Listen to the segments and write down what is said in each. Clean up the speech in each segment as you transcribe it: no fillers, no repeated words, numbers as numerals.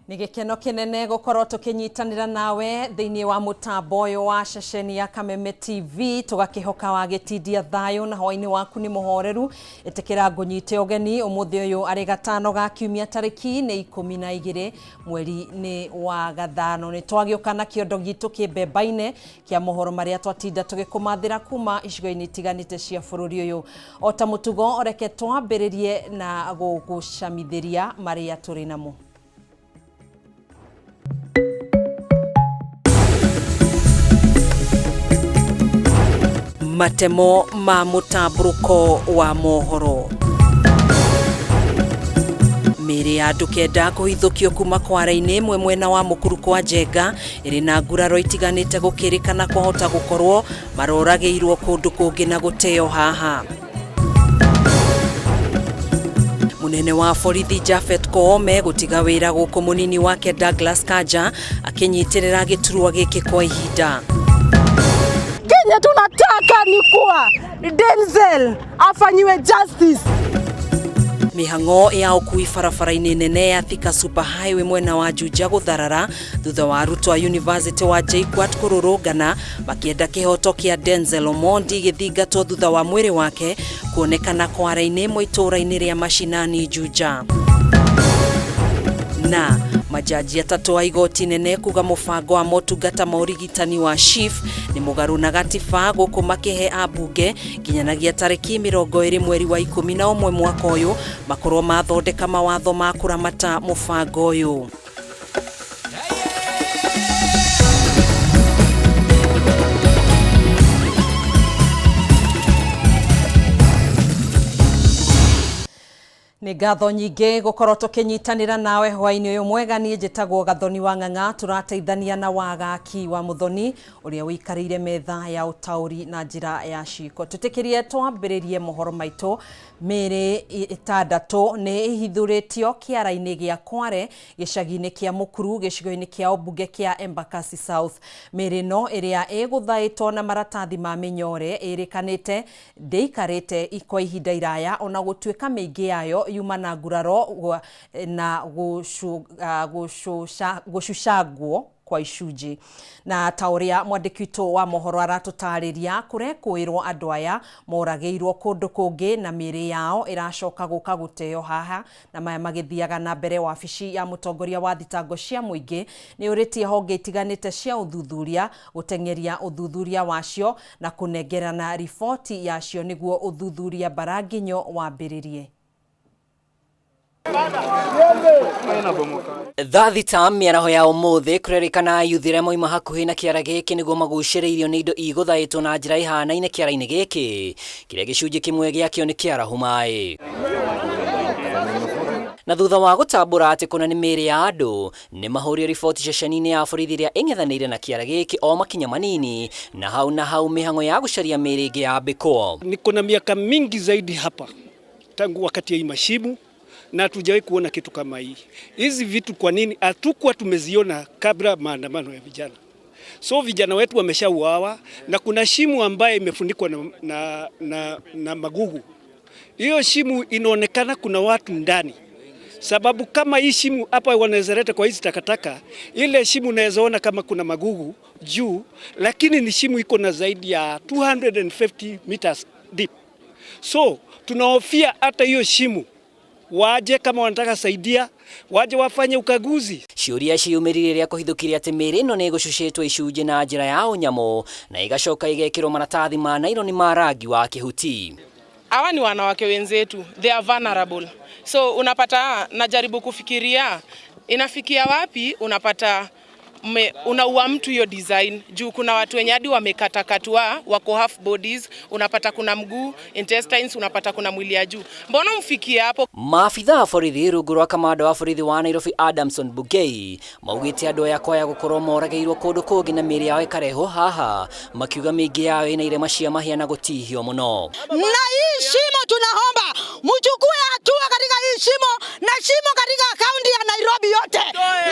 Nĩ gĩkeno kĩnene gũkorwo tũkĩnyitanĩra nawe thĩinĩ wa mũtambo ũyũ wa ceceni ya Kameme TV, tũgakĩhoka wagĩtindia thayũ na hwainĩ waku nĩ mũhoreru. Ĩtĩkĩra ngũnyite ũgeni ũmũthĩ ũyũ arĩ gatano ga kiumia, tarĩki nĩ 12, mweri nĩ wa gathano. Nĩ twagĩũka na kĩondo gitũ kĩmbembaine kĩa mohoro marĩa twatinda tũgĩkũmathĩra kuma icigo-inĩ itiganĩte cia bũrũri ũyũ. O ta mũtugo, reke twambĩrĩrie na gũgũcamithĩria marĩa tũrĩ namo. Matemo ma mũtambũrũko wa mohoro. Mĩĩrĩ ya andũ 9 kũhithũkio kuma kwara-inĩ ĩmwe mwena wa Mũkuru kwa Njenga ĩrĩ na nguraro itiganĩte, gũkĩrĩkana kwahota gũkorwo maroragĩirwo kũndũ kũngĩ na gũteo haha. Munene wa borithi Japhet Koome gũtiga wĩra gũkũ mũnini wake Douglas Kanja akĩnyitĩrĩra gĩturwa gĩkĩ kwa ihinda. Kenye tunataka ni kuwa Denzel afanyiwe justice. Mĩhang'o ya ũkui barabara-inĩ nene ya Thika Super Highway mwena wa Juja gũtharara thutha wa arutwo a University wa JKUAT kũrũrũngana makĩenda kĩhoto kĩa Denzel Omondi gĩthingatwo thutha wa mwĩrĩ wake kuonekana kwara-inĩ ĩmwe itũũra-inĩ rĩa Mashinani, Juja. Na majaji atatũ a igoti nene kuga mũbango wa motungata ma ũrigitani wa SHIF nĩ mũgarũ na gatiba, gũkũ makĩhe ambunge nginyanagia tarĩki 20 mweri wa 11 mwaka ũyũ makorwo mathondeka mawatho ma kũramata mũbango ũyũ. Nĩ ngatho nyingĩ gũkorwo tũkĩnyitanĩra nawe hwainĩ ũyũ mwega. Niĩ njĩtagwo Gathoni wa Ng'ang'a, tũrateithania na Wagaki wa Mũthoni ũrĩa ũikarĩire metha ya ũtaũri na njĩra ya ciko. Tũtĩkĩrie twambĩrĩrie mohoro maitũ. Mĩĩrĩ 6 nĩ ĩhithũrĩtio kĩara-inĩ gĩa Kware, gĩcagi-inĩ kĩa Mũkuru, gĩcigo-inĩ kĩa ũmbunge kĩa Embakasi South. Mĩĩrĩ ĩno ĩrĩa ĩgũthaĩtwo na maratathi ma mĩnyore ĩrĩkanĩte ndĩikarĩte kwa ihinda iraya, ona gũtuĩka mĩingĩ yayo yuma na nguraro na gũcucangwo kwa icunjĩ. Na ta ũrĩa mwandĩki witũ wa mohoro aratũtarĩria, kũrekũĩrwo andũ aya moragĩirwo kũndũ kũngĩ na mĩĩrĩ yao ĩracoka gũka gũteo haha. Na maya magĩthiaga na mbere, wabici ya mũtongoria wa thitango cia mũingĩ nĩ ũrĩtie honge itiganĩte cia ũthuthuria gũteng'eria ũthuthuria wacio na kũnengerana riboti yacio nĩguo ũthuthuria mbaranginyo wambĩrĩrie. Thaa 3 mĩaraho ya ũmũthĩ, kũrerĩkana ayuthi arĩa moima hakuhĩ na kĩara gĩkĩ nĩguo magucĩrĩirio nĩ indo igũthaĩtwo na njĩra ĩhanaine kĩara-inĩ gĩkĩ kĩrĩa gĩcunjĩ kĩmwe gĩakĩo nĩ kĩarahu maĩ. Na thutha wa gũtambũra atĩ kũna nĩ mĩĩrĩ ya andũ, nĩ mahũrire riboti ceceni-inĩ ya borithi ĩrĩa ĩng'ethanĩire na kĩara gĩkĩ o makinya manini, na hau mĩhang'o ya gũcaria mĩĩrĩ ĩngĩ yambĩkwo. Niko na miaka mingi zaidi hapa tangu wakati ya mashimu na hatujawahi kuona kitu kama hii. Hizi vitu kwa nini hatukuwa tumeziona kabla maandamano ya vijana? So vijana wetu wameshauawa na kuna shimu ambaye imefunikwa na magugu. Hiyo shimu inaonekana kuna watu ndani. Sababu kama hii shimu hapa wanaweza leta kwa hizi takataka, ile shimu unaweza ona kama kuna magugu juu, lakini ni shimu iko na zaidi ya 250 meters deep. So tunahofia hata hiyo shimu waje kama wanataka saidia, waje wafanye ukaguzi. Ciũria ciyumĩrire rĩrĩa kũhithũkire atĩ mĩĩrĩ ĩno nĩ ĩgũcucĩtwo icunjĩ na njĩra ya ũnyamũ na ĩgacoka ĩgekĩrwo maratathi ma naironi ma rangi wa kĩhuti. Hawa ni wanawake wenzetu, they are vulnerable. So unapata najaribu kufikiria inafikia wapi, unapata unaua mtu hiyo design juu kuna watu wenye hadi wamekatakatwa wako half bodies, unapata kuna mguu, intestines, unapata kuna mwili ya juu. Mbona mfikie hapo? Maabitha a borithi rungu rwa kamanda wa borithi wa Nairobi Adamson Bungei maugĩte andũ aya kwaya gũkorwo moragĩirwo kũndũ kũngĩ na mĩĩrĩ yao ĩkarehwo haha, makiuga mĩingĩ yao ĩna irema cia mahĩa na gũtihio mũno. Na hii shimo tunaomba mchukue hatua katika hii shimo na shimo katika kaunti ya Nairobi yote.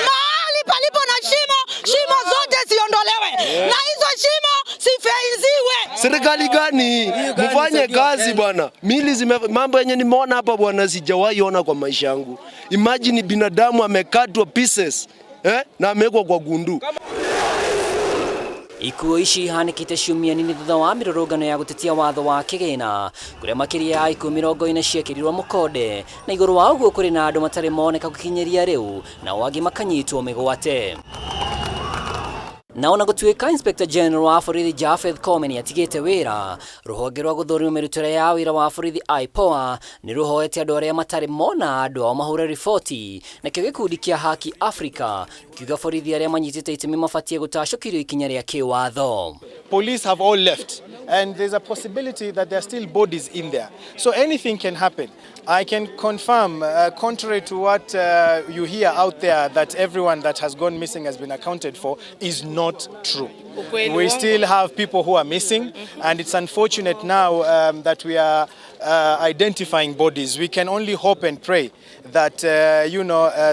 Mahali palipo na shimo, shimo zote ziondolewe na hizo shimo sifenziwe. Serikali gani? Mfanye kazi bwana. Mili zime mambo yenye nimeona hapa bwana, sijawahi ona kwa maisha yangu. Imagine binadamu amekatwa pieces na amewekwa kwa gundu. Ikuo ici ihanĩkĩte ciumia nini thutha wa mĩrũrũngano ya gũtetia watho wa kĩgĩna kũrĩa makĩria ya ikuũ 40 ciekĩrirwo mũkonde na igũrũ wa ũguo kũrĩ na andũ matarĩ moneka gũkinyĩria rĩu nao angĩ makanyitwo mĩgwate. Na ona gũtuĩka Inspector General wa borithi Japheth Koome nĩatigĩte wĩra, rũhonge rwa gũthũrima mĩrutĩre ya wĩra wa borithi IPOA nĩ rũhoete andũ arĩa matarĩ mona andũ ao mahũre riboti, nakĩo gĩkundi kĩa Haki Africa kiuga borithi arĩa manyitĩte itemi mabatiĩ gũtacũkĩrio ikinya rĩa kĩwatho. Police have all left and there's a possibility that there are still bodies in there. So anything can happen. I can confirm, contrary to what you hear out there, that everyone that has gone missing has been accounted for is not true. We still have people who are missing, and it's unfortunate now that we are identifying bodies. We can only hope and pray that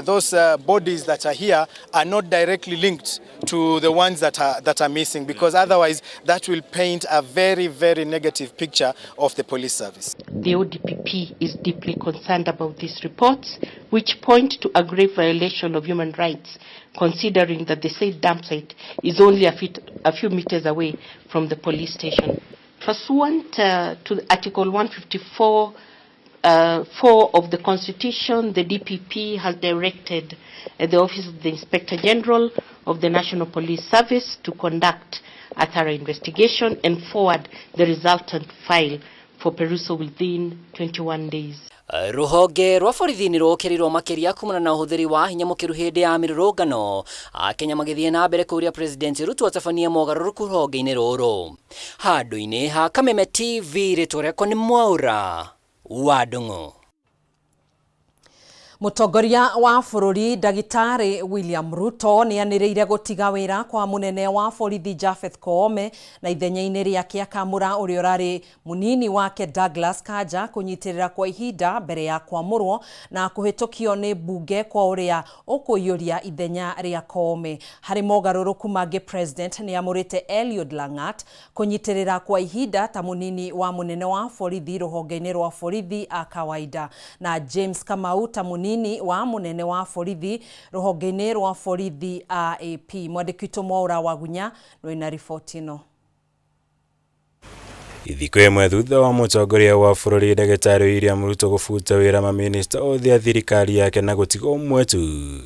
those bodies that are here are not directly linked to the ones that are missing, because otherwise that will paint a very, very negative picture of the police service. The ODPP is deeply concerned about these reports, which point to a grave violation of human rights, considering that the said dump site is only a few meters away from the police station. Pursuant to Article 154 4 of the Constitution, the DPP has directed the Office of the Inspector General of the National Police Service to conduct a thorough investigation and forward the resultant file for perusal within 21 days. Rũhonge rwa borithi nĩ rũkĩrĩirwo makĩria kumana na ũhũthĩri wa hinya mũkĩru hĩndĩ ya mĩrũrũngano, Akenya magĩthiĩ na mbere kũũria President Ruto atabanie mogarũrũku rũhonge-inĩ rũrũ. Handũ-inĩ ha Kameme TV, rĩtwa rĩakwa nĩ Mwaura wa Ndung'u. Mũtongoria wa bũrũri Ndagĩtarĩ William Ruto nĩanĩrĩire gũtiga wĩra kwa mũnene wa borithi Japheth Koome na ithenya-inĩ rĩake akamũra ũrĩa ũrarĩ mũnini wake Douglas Kanja kũnyitĩrĩra kwa ihinda mbere ya kwamũrwo na kũhĩtũkio nĩ mbunge kwa ũrĩa ũkũiyũria ithenya rĩa Koome. Harĩ mogarũrũku mangĩ, President nĩamũrĩte Eliud Langat kũnyitĩrĩra kwa ihinda ta mũnini wa mũnene wa borithi rũhonge-inĩ rwa borithi a kawaida na James Kamau ta mũnini wa munene wa borithi ruhonge-inĩ rwa borithi AAP. Mwandĩki witũ Mwaura Wagunya nĩ riboti ĩno. Ithiko ĩmwe thutha wa mũtongoria wa bũrũri Ndagĩtarĩ William Ruto gũbuta wĩra mamĩnĩsta othe a thirikari yake na gũtiga ũmwe tu,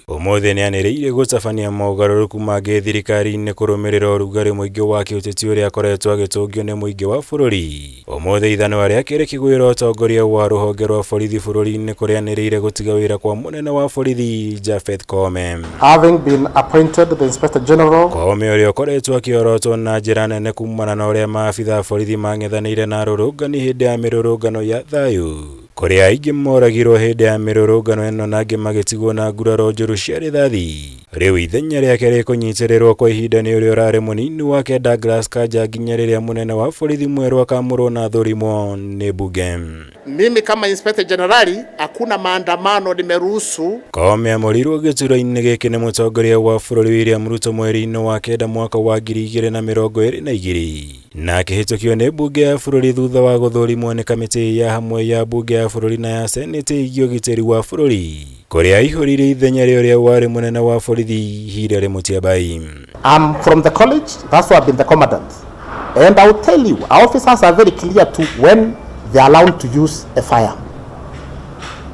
ũmũthĩ nĩanĩrĩire gũtabania mogarũrũku mangĩ thirikari-inĩ kũrũmĩrĩra ũrugarĩ mũingĩ wa kĩũteti ũrĩa akoretwo agĩtũngio nĩ mũingĩ wa bũrũri. Ũmũthĩ ithanwa rĩake rĩkĩgwĩra ũtongoria wa rũhonge rwa borithi bũrũri-inĩ kũrĩa anĩrĩire gũtiga wĩra kwa mũnene wa borithi Japheth Koome. Having been appointed the Inspector General, Koome ũrĩa ũkoretwo akĩorotwo na njĩra nene kumana na ũrĩa maabitha a borithi mang'ethanĩire na arũrũngani hĩndĩ ya mĩrũrũngano ya thayũ, kũrĩa aingĩ moragirwo hĩndĩ ya mĩrũrũngano ĩno na angĩ magĩtigwo na nguraro njũru cia rithathi. Rĩu ithenya rĩake rĩkũnyitĩrĩrwo kwa ihinda nĩ ũrĩa ũrarĩ mũnini wake Douglas Kanja nginya rĩrĩa mũnene wa borithi mwerũ akamũrwo na athũrimwo nĩ mbunge. Mimi kama Inspector Generali hakuna maandamano nimeruhusu. Koome amũrirwo gĩturwa-inĩ gĩkĩ nĩ mũtongoria wa bũrũri William Ruto mweri-inĩ wa kenda mwaka wa 2022 na akĩhĩtũkio nĩ mbunge ya bũrũri thutha wa gũthũrimwo nĩ kamĩtĩ ya hamwe ya mbunge ya bũrũri na ya seneti ĩgiĩ ũgitĩri wa bũrũri, kũrĩa aihũririe ithenya rĩa ũrĩa warĩ mũnene wa borithi Hilary Mutyambai. I'm from the college, that's why I've been the commandant. And I will tell you, our officers are very clear to when they are allowed to use a firearm.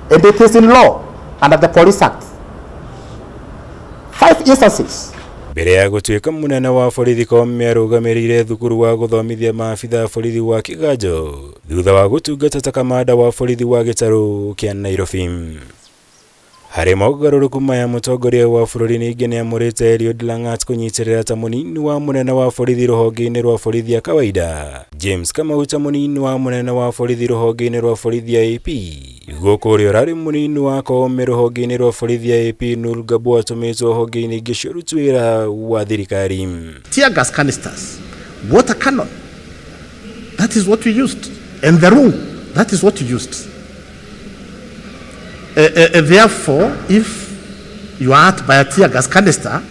And it is in law under the Police Act. 5 instances. Mbere ya gũtuĩka mũnene wa borithi, Koome arũgamĩrĩire thukuru wa gũthomithia maabitha a borithi wa Kiganjo thutha wa gũtungata ta kamanda wa borithi wa gĩtarũ kĩa Nairobi. Harĩ mogarũrũku maya, mũtongoria wa bũrũri ningĩ nĩamũrĩte Eliud Langat kũnyitĩrĩra ta mũnini wa mũnene wa borithi rũhonge-inĩ rwa borithi ya kawaida, James Kamau ta mũnini wa mũnene wa borithi rũhonge-inĩ rwa borithi ya AP, gũkũ ũrĩa ũrarĩ mũnini wa Koome rũhonge-inĩ rwa borithi ya AP Nur Gabo atũmĩtwo honge-inĩ ingĩ cia ũruti wĩra wa thirikari. Tear gas canisters, water cannon, that is what we used, and the room, that is what we used. Therefore, if you are hurt by a tear gas canister,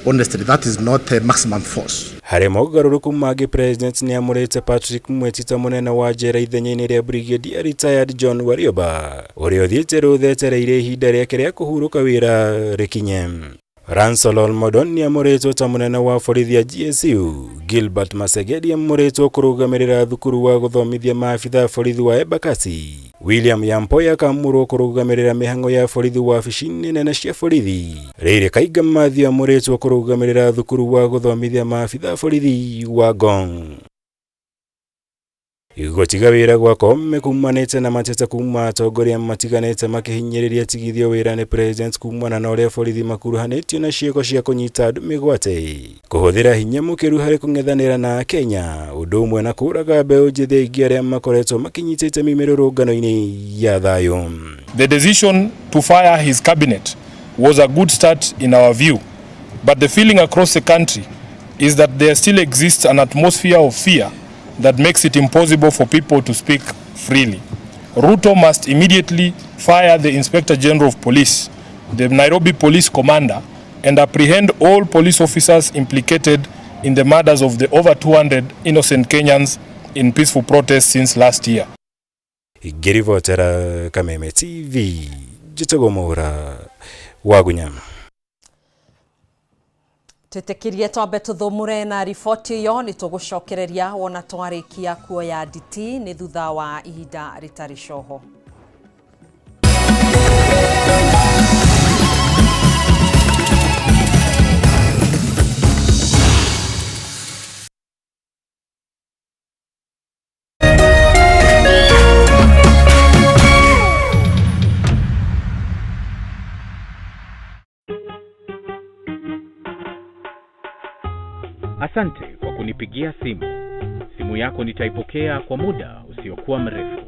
honestly, that is not a maximum force. Harĩ mogarũrũku mangĩ, President nĩamũrĩte Patrick Mweti ta mũnene wa njera ithenya-inĩ rĩa Brigadier Retired John Warioba ũrĩa ũthiĩte rũtha etereire ihinda rĩake rĩa kũhurũka wĩra rĩkinye. Lancelot Modon nĩamũrĩtwo ta mũnene wa borithi ya GSU. Gilbert Masegedi amũrĩtwo kũrũgamĩrĩra thukuru wa gũthomithia maabitha a borithi wa Embakasi. William Yampoy akamũrwo kũrũgamĩrĩra mĩhang'o ya borithi wabici-inĩ nene cia borithi. Rĩrĩ Kaiga Mathew amũrĩtwo kũrũgamĩrĩra thukuru wa gũthomithia maabitha a borithi wa Ngong. Gũtiga wĩra gwa Koome kumanĩte na mateta kuma atongoria matiganĩte makĩhinyĩrĩria tigithio wĩra nĩ president kumana na ũrĩa borithi makuruhanĩtio na ciĩko cia kũnyita andũ mĩgwate, kũhũthĩra hinya mũkĩru harĩ kũng'ethanĩra na Akenya, ũndũ ũmwe na kũraga mbeũ njĩthĩ aingĩ arĩa makoretwo makĩnyita itemi mĩrũrũngano-inĩ ya thayũ. The decision to fire his cabinet was a good start in our view, but the feeling across the country is that there still exists an atmosphere of fear that makes it impossible for people to speak freely. Ruto must immediately fire the Inspector General of Police, the Nairobi Police Commander, and apprehend all police officers implicated in the murders of the over 200 innocent Kenyans in peaceful protests since last year. Ngĩribotera Kameme TV, njĩtagwo Mwaura wa Gunya. Twĩtĩkĩrie twambe tũthũmũre na riboti ĩyo nĩ tũgũcokereria wona twarĩkia kuoya nditi nĩ thutha wa ihinda rĩtarĩ coho. Asante kwa kunipigia simu. Simu yako nitaipokea kwa muda usiokuwa mrefu,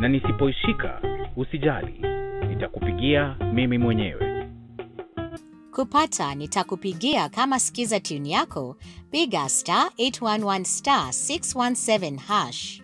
na nisipoishika usijali, nitakupigia mimi mwenyewe. Kupata nitakupigia kama skiza tune yako, piga star 811 star 617 hash.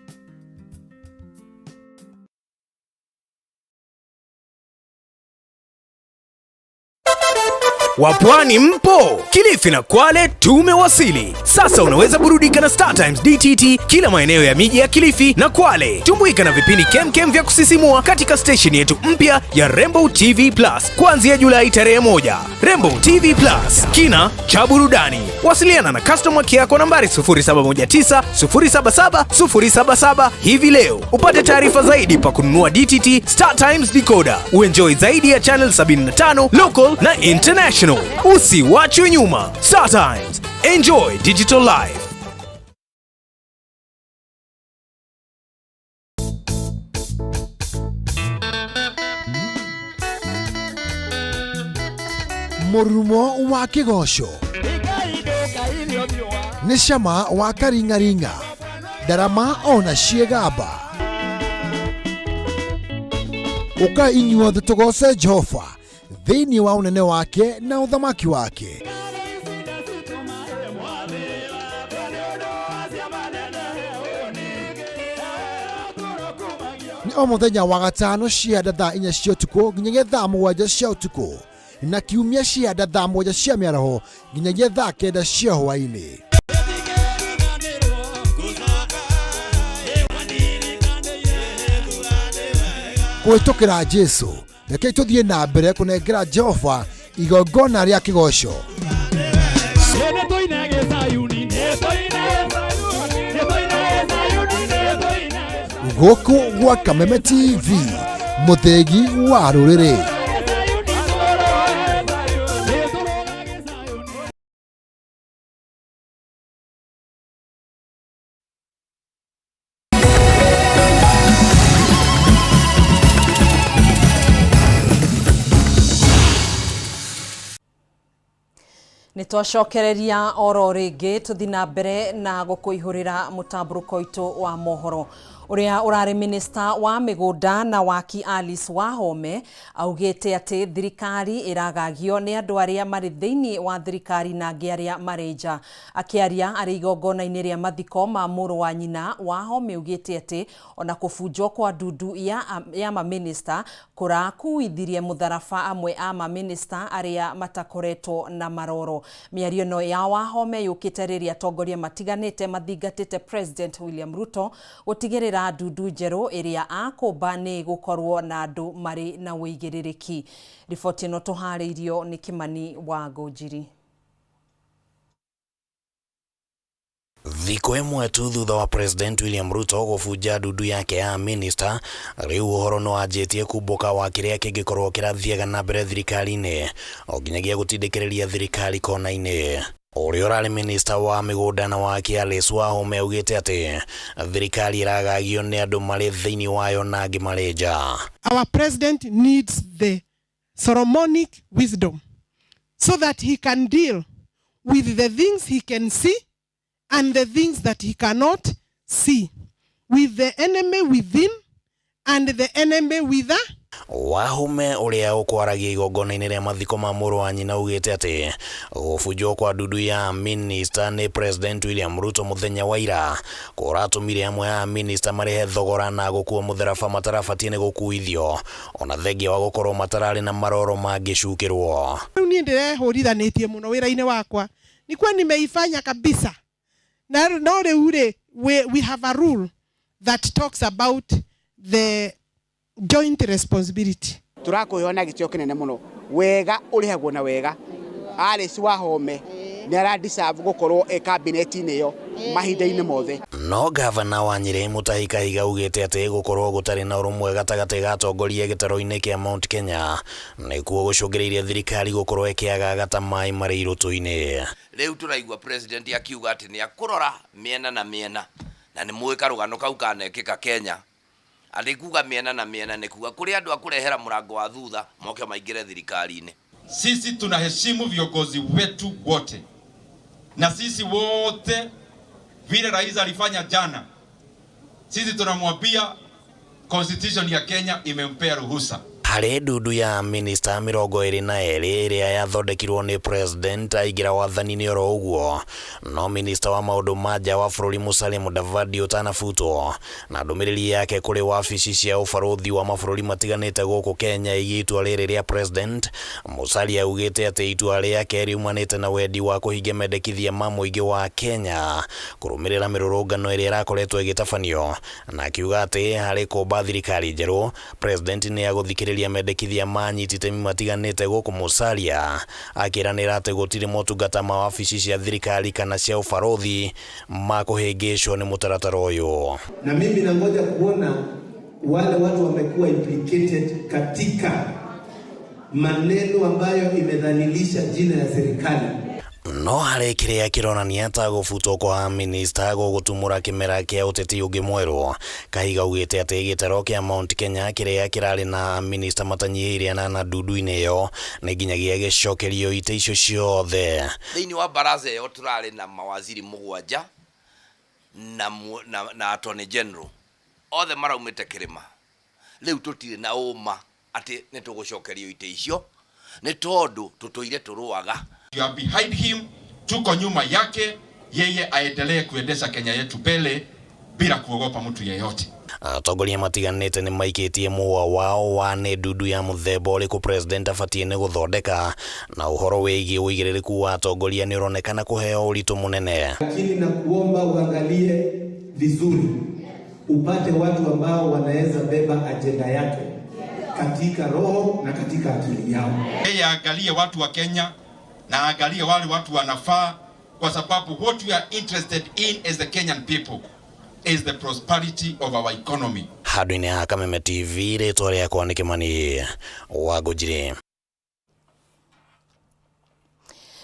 Wapwani mpo? Kilifi na Kwale tumewasili. Sasa unaweza burudika na Star Times DTT kila maeneo ya miji ya Kilifi na Kwale. Tumbuika na vipindi kemkem vya kusisimua katika station yetu mpya ya Rainbow TV Plus kuanzia Julai tarehe 1. Rainbow TV Plus, kina cha burudani. Wasiliana na customer care kwa nambari 0719 077 077 hivi leo upate taarifa zaidi pa kununua DTT Star Times decoder. Uenjoy zaidi ya channel 75 local na international. Usiwachwe nyuma. Star Times, enjoy digital life. Mũrumo wa kĩgoco nĩ cama wa karing'aring'a, ndarama ona ciĩgamba. Ũkai inyuothe tũgoce Jehova thĩinĩ wa ũnene wake na ũthamaki wake. Nĩ o mũthenya wa gatano cia thaa 4 cia ũtukũ nginyagia thaa 7 cia ũtukũ, na kiumia cia thaa 7 cia mĩaraho nginyagia thaa 9 cia hwaĩ-inĩ. Kũhĩtũkĩra Jesũ, rekei tũthiĩ na mbere kũnengera Jehova igongona rĩa kĩgoco. Gũkũ gwa Kameme TV, mũthĩgi wa rũrĩrĩ. Nĩ twacokereria oro rĩngĩ tũthi na mbere na gũkũihũrĩra mũtambũrũko witũ wa mohoro. Uria urari minista wa migunda na waki Alice Wahome augite ati thirikari iragagio ni andu aria mari thiini wa thirikari na angi aria mari nja. Akiaria ari igongona-ini ria mathiko ma muru wa nyina, Wahome augite ati ona kubunjwo kwa ndundu ya maminista kurakuithirie mutharaba amwe a maminista aria matakoretwo na maroro. Miario ino ya Wahome yukite riria atongoria matiganite mathingatite President William Ruto gutigirira ndundu njeru iria akumba ni gukorwo na andu mari na uigiririki. Riboti ino tuhariirio ni Kimani wa Ngũnjiri. Thikũ ĩmwe tu thutha wa President William Ruto gũbunja ndundu yake ya minista, rĩu ũhoro nĩ wanjĩtie kumbũka wa kĩrĩa kĩngĩkorwo kĩrathiaga na mbere thirikari-inĩ o nginyagia gũtindĩkĩrĩria thirikari kona-inĩ. Ũrĩa ũrarĩ minista wa mĩgũnda na waki Alice Wahome augĩte atĩ thirikari ĩragagio nĩ andũ marĩ thĩinĩ wayo na angĩ marĩ nja. Our president needs the Solomonic wisdom so that he can deal with the things he can see and the things that he cannot see, with the enemy within and the enemy without. Wahome ũrĩa ũkwaragia igongona-inĩ rĩa mathiko ma mũrũ wa nyina augĩte atĩ gũbunjwo kwa ndundu ya minista nĩ President William Ruto mũthenya wa ira kũratũmire amwe a minista marĩhe thogora na gũkua mũtharaba matarabatiĩ nĩ gũkuithio ona thengia wa gũkorwo matararĩ na maroro mangĩcukĩrwo. Rĩu niĩ ndĩrehũrithanĩtie mũno wĩra-inĩ wakwa, nikuwa nimeifanya kabisa na no rĩu rĩ, we have a rule that talks about the joint responsibility. Turakwĩona na gĩtĩo kĩnene mũno. Wega ũrĩhagwo na wega. Alice Wahome nĩ ara deserve gũkorwo e cabinet-inĩ ĩyo mahinda-inĩ mothe. No gavana wa Nyĩrĩ Mutahi Kahiga augĩte atĩ gũkorwo gũtarĩ na ũrũmwe gatagatĩ ga atongoria gĩtarũ-inĩ kĩa Mount Kenya nĩkuo gũcũngĩrĩirie thirikari gũkorwo ĩkĩagaga ta maĩ marĩ irũtũ-inĩ. Rĩu tũraigua president akiuga atĩ nĩ akũrora mĩena na mĩena, na nĩ mũĩ karũgano kau kanekĩka Kenya. Atĩ kuga mĩena na mĩena nĩ kuga kũrĩ andũ a kũrehera mũrango wa thutha moke maingĩre thirikari-inĩ. Sisi tunaheshimu viongozi wetu wote, na sisi wote vile rais alifanya jana, sisi tunamwambia constitution ya Kenya imempea ruhusa. Harĩ ndundu ya minista 22 ĩrĩa yathondekirwo nĩ president aingĩra wathani-inĩ oro ũguo, no minista wa maũndũ ma nja wa bũrũri Musalia Mudavadi ũtanabutwo na ndũmĩrĩri yake kũrĩ wabici cia ũbarũthi wa mabũrũri matiganĩte gũkũ Kenya ĩgiĩ itua rĩrĩ rĩa president, Musalia augĩte atĩ itua rĩake riumanĩte na wendi wa kũhingia mendekithia ma mũingĩ wa Kenya kũrũmĩrĩra mĩrũrũngano ĩrĩa ĩrakoretwo ĩgĩtabanio, na akiuga atĩ harĩ kũmba thirikari njerũ president nĩ agũthikĩrĩria mendekithia ma anyiti itemi matiganĩte gũkũ Musalia akĩranĩra atĩ gũtirĩ motungata ma wabici cia thirikari kana cia ũbarũthi makũhĩngĩcwo nĩ mũtaratara ũyũ. Na mimi nangoja kuona wale watu wamekuwa implicated katika maneno ambayo imedhalilisha jina ya serikali. No harĩ kĩrĩa kĩronania ta gũbutwo kwa minista gũgũtumũra kĩmera kĩa ũteti ũngĩ mwerũ, Kahiga augĩte atĩ gĩtarũ kĩa Mount Kenya kĩrĩa kĩrarĩ na minista matanyihĩire anana ndundu-inĩ ĩyo nĩ nginyagia gĩcokerio itĩ icio ciothe. Thĩinĩ wa baraza ĩyo tũrarĩ na mawaziri 7 na attorney general othe maraumĩte kĩrĩma. Rĩu tũtirĩ na ũma atĩ nĩ tũgũcokerio itĩ icio nĩ tondũ tũtũire tũrũaga. You are behind him, tuko nyuma yake, yeye aendelee kuendesha Kenya yetu mbele bila kuogopa mtu yeyote. Atongoria matiganĩte nĩ maikĩtie mũa wao wa nĩ ndundu ya mũthemba ũrĩkũ president abatiĩ nĩ gũthondeka, na ũhoro wĩgiĩ ũigĩrĩrĩku wa atongoria nĩ ũronekana kũheo ũritũ mũnene. Lakini na kuomba uangalie vizuri, upate watu ambao wanaweza beba ajenda yako katika roho na katika akili yao. Yeye aangalie watu wa Kenya na angalie wale watu wanafaa, kwa sababu what we are interested in as the Kenyan people is the prosperity of our economy. Handũ-inĩ ha Kameme TV, rĩtwa rĩakwa nĩ Kimani wa Ngũnjiri.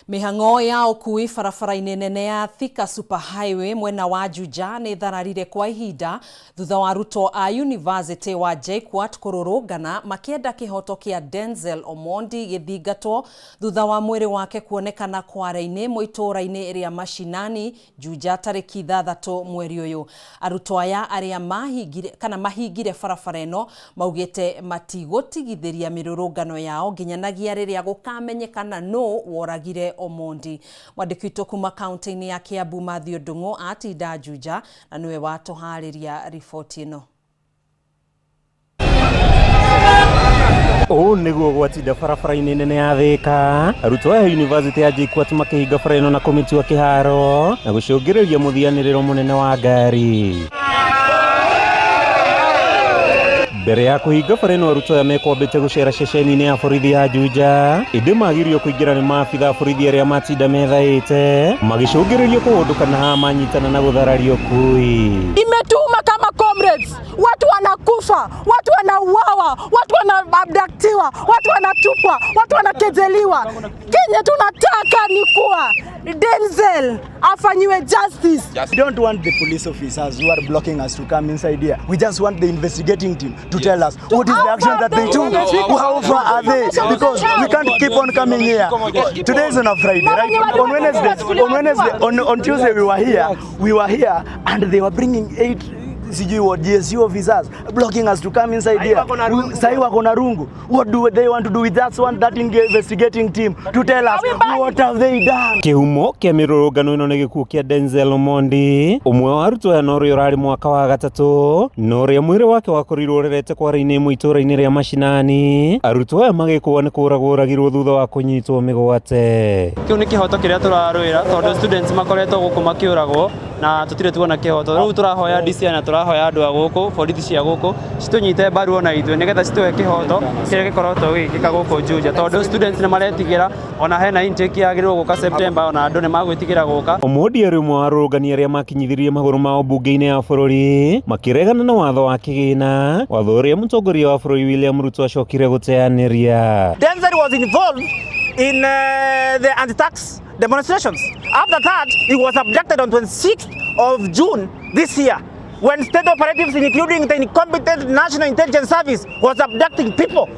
Mĩhang'o ya ũkui barabara-inĩ nene ya Thika Super Highway mwena wa Juja nĩ ĩthararire kwa ihinda thutha wa arutwo a University wa JKUAT kũrũrũngana makĩenda kĩhoto kĩa Denzel Omondi gĩthingatwo thutha wa mwĩrĩ wake kuonekana kware-inĩ mũitũũra-inĩ rĩa Mashinani Juja tarĩki 6 mweri ũyũ. Arutwo aya arĩa mahingire kana mahingire barabara ĩno maugĩte matigũtigithĩria mĩrũrũngano yao nginyanagia rĩrĩa gũkamenyekana nũ woragire Omondi. Mwandĩki witũ kuma kaunti-inĩ ya Kiambu Mathew Ndung'u atinda Juja na nĩwe watũharĩria riboti ĩno. Ũũ nĩguo gwatinda barabara-inĩ nene ya Thika, arutwo a yunivasĩtĩ ya JKUAT makĩhinga bara ĩno na kũmĩtua kĩharo na gũcũngĩrĩria mũthianĩrĩro mũnene wa ngari. Mbere ya kũhinga bara ĩno arutwo aya mekwambĩte gũcera ceceni-inĩ ya borithi ya Juja, ĩndĩ magirio kũingĩra nĩ maabitha a borithi arĩa matinda methaĩte, magĩcũngĩrĩrio kũhũndũka na haha manyitana na gũthararia ũkui. Imetuma kama comrades, watu wanakufa, watu wanauawa, watu wanaabductiwa, watu wanatupwa, watu wanakejeliwa. Kenye tunataka ni kuwa Denzel afanyiwe justice. We don't want the police officers who are blocking us to come inside here. We just want the investigating team to tell us what is the action that they took. How far are they? Because we can't keep on coming here. Today is on a Friday, right? On Wednesday, on Wednesday, on Tuesday we were here. We were here and they were bringing 8 sijui what GSU officers blocking us to come inside here. Sahi wako na rungu. What do they want to do with that one, that investigating team to tell us what have they done? Kĩhumo kĩa mĩrũrũngano ĩno nĩ gĩkuũ kĩa Denzel Omondi, ũmwe wa arutwo aya na ũrĩa ũrarĩ mwaka wa gatatũ, na ũrĩa mwĩrĩ wake wakorirwo ũrerete kware-inĩ ĩmwe itũũra-inĩ rĩa Mashinani. Arutwo aya magĩkũa nĩ kũragwo oragirwo thutha wa kũnyitwo mĩgwate. Kĩu nĩ kĩhoto kĩrĩa tũrarũĩra tondũ students makoretwo gũkũ makĩũragwo na tũtirĩ tuona kĩhoto. Rĩu tũrahoya DCI na tũrahoya andũ a gũkũ, borithi cia gũkũ citũnyite mbaru ona ithuĩ nĩgetha citũhe kĩhoto kĩrĩa gĩkoretwo gĩgĩkĩka gũkũ Juja, tondũ students nĩ maretigĩra, ona hena intake yagĩrĩirwo gũka September, ona andũ nĩ magwĩtigĩra gũka. Omondi arĩ ũmwe wa arũrũngani arĩa makinyithirie magũrũ mao mbunge-inĩ ya bũrũri makĩregana na watho wa kĩgĩna, watho ũrĩa mũtongoria wa bũrũri William Ruto acokire gũteanĩria. Denzel was involved in the anti-tax demonstrations. After that, he was abducted on 26th of June this year, when state operatives, including the incompetent National Intelligence Service, was abducting people.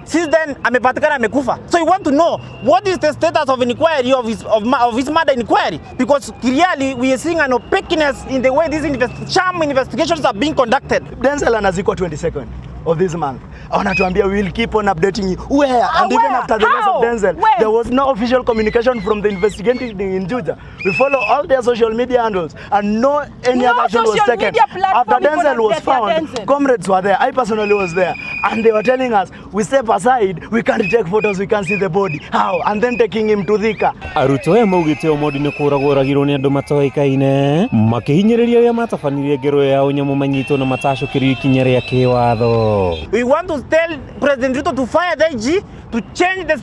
Since then, amepatikana amekufa. So you want to know what is the status of inquiry of his, of his murder inquiry, because clearly we are seeing an opaqueness in the way these sham investigations are being conducted. Denzel anazikwa 22nd of this month. Wanatuambia we will keep on updating you. Where? And even after the loss of Denzel, When? there was no official communication from the investigating team in Juja. We follow all their social media handles and no any No other action was social taken. media platform After Denzel iko na was update ya found, Denzel. comrades were there. I personally was there. And they were telling us, we step aside, we can't take photos, we can't see the body. How? And then taking him to Thika. Arutwo aya maugĩte Omondi nĩ kũragwo oragirwo nĩ andũ matoĩkaine makĩhinyĩrĩria arĩa matabanirie ngero ĩyo ya ũnyamũ manyitwo na matacũkĩrio ikinya rĩa kĩwatho. We want to tell President Ruto to fire the IG, to change the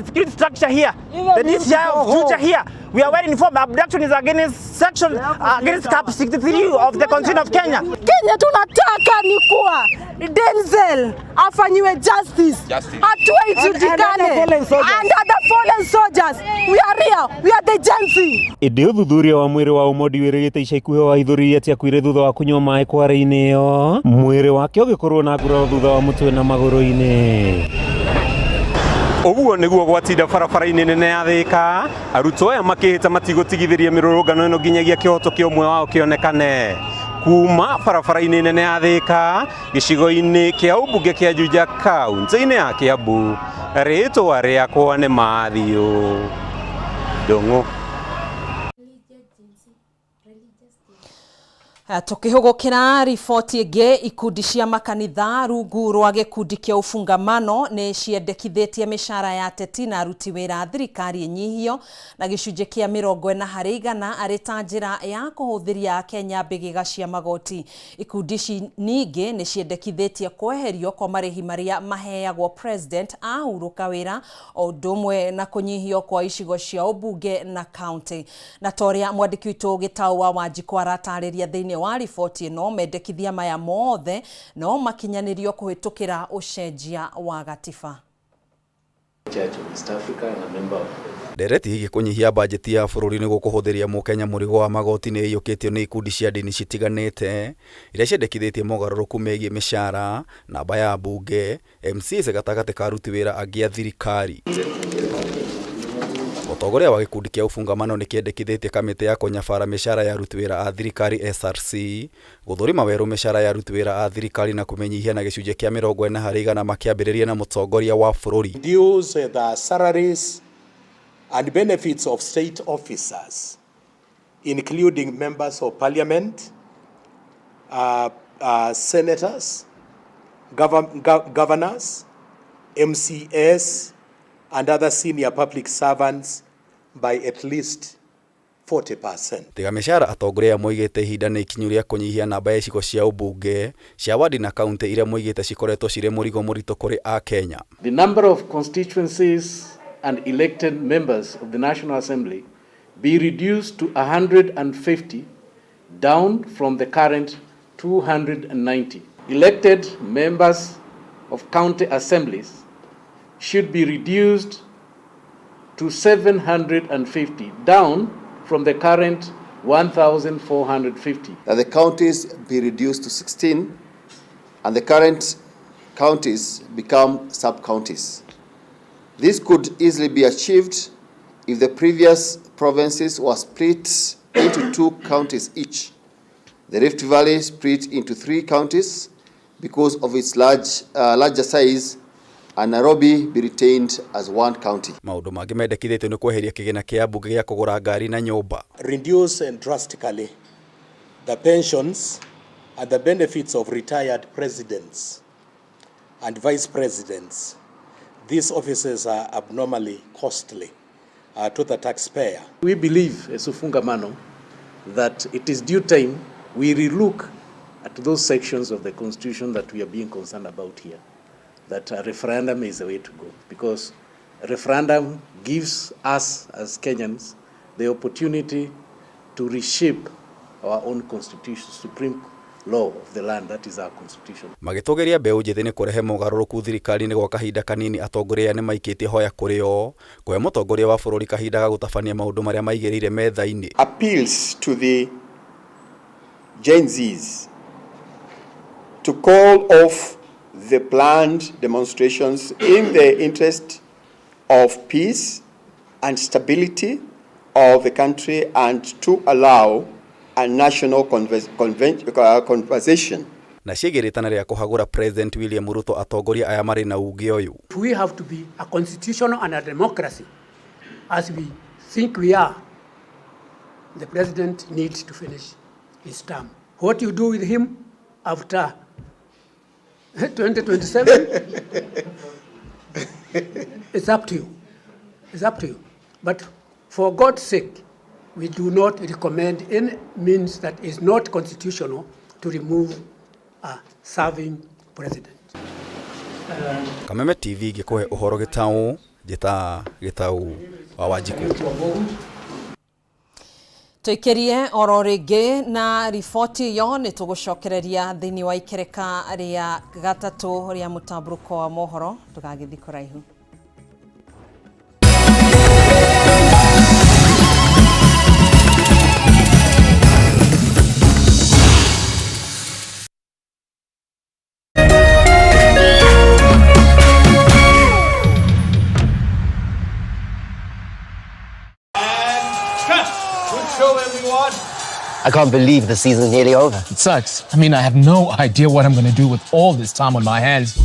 security structure here, the DCI of Juja here. We are well informed. Abduction is against section, against Cap 63 of the Constitution of Kenya. Kenye tunataka ni kuwa Denzel afanyiwe justice, hatua ijulikane, and other fallen soldiers. We are here, we are the Gen Z. Ĩndĩ ũthuthuria wa mwĩrĩ wa Omondi wĩrĩgĩte ica ikuhĩ wahithũririe atĩ akuire thutha wa kũnyua maĩ kware-inĩ ĩyo, mwĩrĩ wake ũgĩkorwo na nguraro thutha wa mũtwe na magũrũ-inĩ. Ũguo nĩguo gwatinda barabara-inĩ nene ya Thika, arutwo aya makĩhĩta matigũtigithĩria mĩrũrũngano ĩno nginyagia kĩhoto kĩa ũmwe wao kĩonekane. Kuma barabara-inĩ nene ya Thika, gĩcigo-inĩ kĩa ũmbunge kĩa Juja kaunti-inĩ ya Kiambu, rĩtwa rĩakwa nĩ Mathew Ndung'u. Tukihugukira riboti ĩngĩ, ikundi cia makanitha rungu rwa gĩkundi kĩa Ufungamano nĩ ciendekithĩtie mĩcara ya ateti na aruti wĩra a thirikari ĩnyihio na gĩcunjĩ kĩa 40% arĩ ta njĩra ya kũhũthĩria Akenya mbĩgĩga cia magoti. Ikundi ici ningĩ nĩ ciendekithĩtie kweherio kwa marĩhi marĩa maheagwo president ahurũka wĩra, o ũndũ ũmwe na kũnyihio kwa icigo cia ũmbunge na kaunti. Na ta ũrĩa mwandĩki witũ Gĩtaũ wa Wanjikũ aratarĩria thĩinĩ wa riboti ĩno, mendekithia maya mothe no makinyanĩrio kũhĩtũkĩra ũcenjia wa gatiba. Church of East Africa and a member of Ndereti ĩgiĩ kũnyihia bajeti ya bũrũri nĩguo kũhũthĩria mũkenya mũrigo wa magoti nĩ ĩiyũkĩtio nĩ ikundi cia ndini citiganĩte iria ciendekithĩtie mogarũrũku megiĩ mĩcara, namba ya ambunge, MCAs gatagatĩ ka aruti wĩra angĩ a thirikari. Mũtongoria wa gĩkundi kĩa Ufungamano nĩ kĩendekithĩtie kamĩtĩ ya kũnyabara mĩcara ya aruti wĩra a thirikari SRC gũthũrima werũ mĩcara ya aruti wĩra a thirikari na kũmĩnyihia na gĩcunjĩ kĩa 40 harĩ igana makĩambĩrĩria na mũtongoria wa bũrũri. Reduce the salaries and benefits of state officers, including members of parliament, senators, governors, MCAs, and other senior public servants by at least 40%. Tiga mĩcara atongoria aya moigĩte ihinda nĩ ikinyu rĩa kũnyihia namba ya icigo cia ũmbunge cia wadi na kauntĩ iria moigĩte cikoretwo cirĩ mũrigo mũritũ kũrĩ akenya. The number of constituencies and elected members of the National Assembly be reduced to 150, down from the current 290. Elected members of county assemblies should be reduced to 750, down from the current 1,450. That the counties be reduced to 16 and the current counties become sub-counties. This could easily be achieved if the previous provinces were split into 2 counties each. The Rift Valley split into 3 counties because of its larger size, and Nairobi be retained as 1 county. Maũndũ mangĩ mendekithĩtio nĩ kweheria kĩgĩna kĩa mbunge gĩa kũgũra ngari na nyũmba. Reduce drastically the pensions and the benefits of retired presidents and vice presidents. These offices are abnormally costly to the taxpayer. We believe as Ufungamano that it is due time we relook at those sections of the constitution that we are being concerned about here, that a referendum is the way to go, because a referendum gives us as Kenyans the opportunity to reshape our own constitution, supreme law of the land, that is our constitution. Magĩtũgĩria mbeũ njĩthĩ nĩ kũrehe mogarũrũku thirikari-inĩ gwa kahinda kanini, atongoria aya nĩ maikĩtie hoya kũrĩ o kũhe mũtongoria wa bũrũri kahinda ga gũtabania maũndũ marĩa maigĩrĩire metha-inĩ. Appeals to the Gen Zs to call off the planned demonstrations in the interest of peace and stability of the country and to allow a national conversation. Na ciĩgiĩ rĩtana rĩa kũhagũra President William Ruto, atongoria aya marĩ na uge ũyũ. We have to be a constitutional and a democracy as we think we are. The president needs to finish his term. What you do with him after 2027, it's up to you. It's up to you. But for God's sake, we do not recommend any means that is not constitutional to remove a serving president. Kameme TV gĩkũhe ũhoro gĩtaũ, njĩta gĩtaũ wa Wanjikũ. Tũikĩrie oro rĩngĩ na riboti ĩyo nĩ tũgũcokereria thĩinĩ wa ikereka rĩa gatatũ rĩa mũtambũrũko wa mohoro, ndũgagĩthiĩ kũraihu. I can't believe the season's nearly over. It sucks. I have no idea what I'm going to do with all this time on my hands.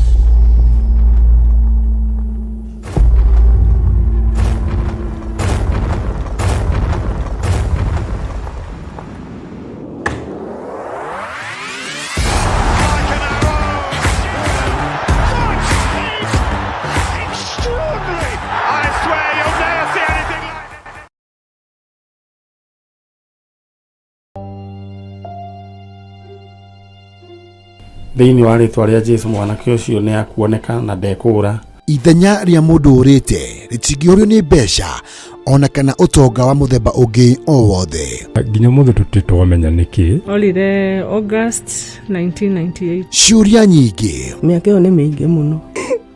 Thĩinĩ wa rĩtwa rĩa Jesu mwanake ũcio nĩ akuoneka na ndekũũra. Ithenya rĩa mũndũ ũrĩte rĩtingĩũrio nĩ mbeca ona kana ũtonga wa mũthemba ũngĩ o wothe. Nginya ũmũthĩ tũtirĩ twamenya nĩkĩ. Orire August 1998. Ciũria nyingĩ. Mĩaka ĩyo nĩ mĩingĩ mũno.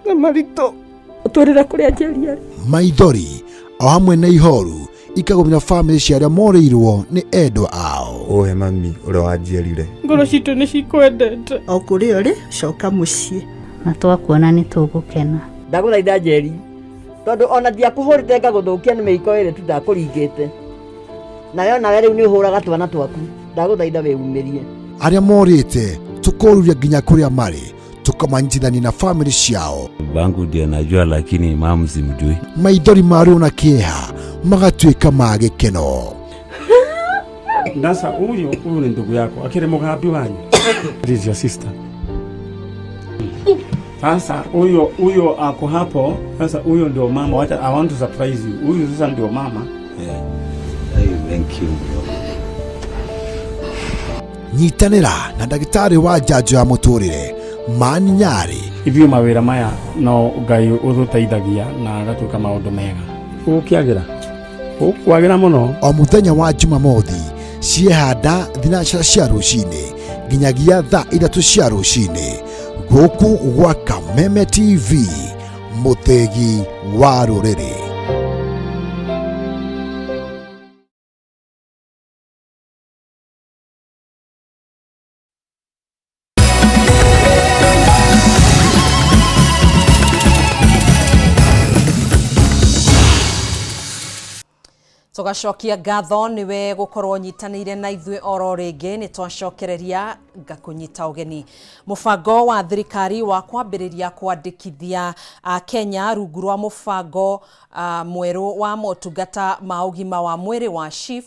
Na maritũ. Ũtwĩrĩre kũrĩa Njeri arĩ. Maithori o hamwe na ihoru ikagũmĩra bamĩrĩ cia arĩa morĩirwo nĩ endwa ao. Ũhe mami ũrĩa wanjiarire. Ngoro citũ nĩ cikwendete. O kũrĩa ũrĩ, coka mũciĩ. Na twakuona nĩ tũgũkena. Ndagũthaitha Njeri, tondũ ona ndiakũhũrĩte ngagũthũkia nĩ mĩiko ĩrĩ tu ndakũringĩte. Nayo nawe rĩu nĩ ũhũraga twana twaku. Ndagũthaitha wĩumĩrie. Arĩa morĩte tũkoruria nginya kũrĩa marĩ, tũkamanyitithania na bamĩrĩ ciao. Bangu ndio najua, lakini mamu simjui. Maithori ma ruo na kĩeha magatuĩka ma gĩkeno. Sasa huyu huyu ni ndugu yako akiri mugambi wanyu. This is your sister. Sasa huyo huyo ako hapo. Sasa huyo ndio mama. Wacha, I want to surprise you. Huyu sasa ndio mama. Yeah. Hey, thank you bro. Nyitanĩra na ndagĩtarĩ wa njanjo ya mũtũrĩre Mani Nyarĩ. Ithuĩ mawĩra maya no Ngai ũtũteithagia na agatuĩka maũndũ mega. Ũgũkĩagĩra, ũkwagĩra mũno. O mũthenya wa Jumamothi ciehanda thinacara cia rũcinĩ nginyagia thaa 3 cia rũcinĩ gũkũ gwa Kameme TV, mũthĩgi wa rũrĩrĩ. Tugacokia ngatho niwe gukorwo nyitanĩire na ithuĩ oro rĩngĩ. Nĩ twacokereria ngakũnyita ũgeni. Mũbango wa thirikari wa kwambĩrĩria kwandĩkithia Kenya rungu rwa mũbango mwerũ wa motungata ma ũgima wa mwĩrĩ wa SHIF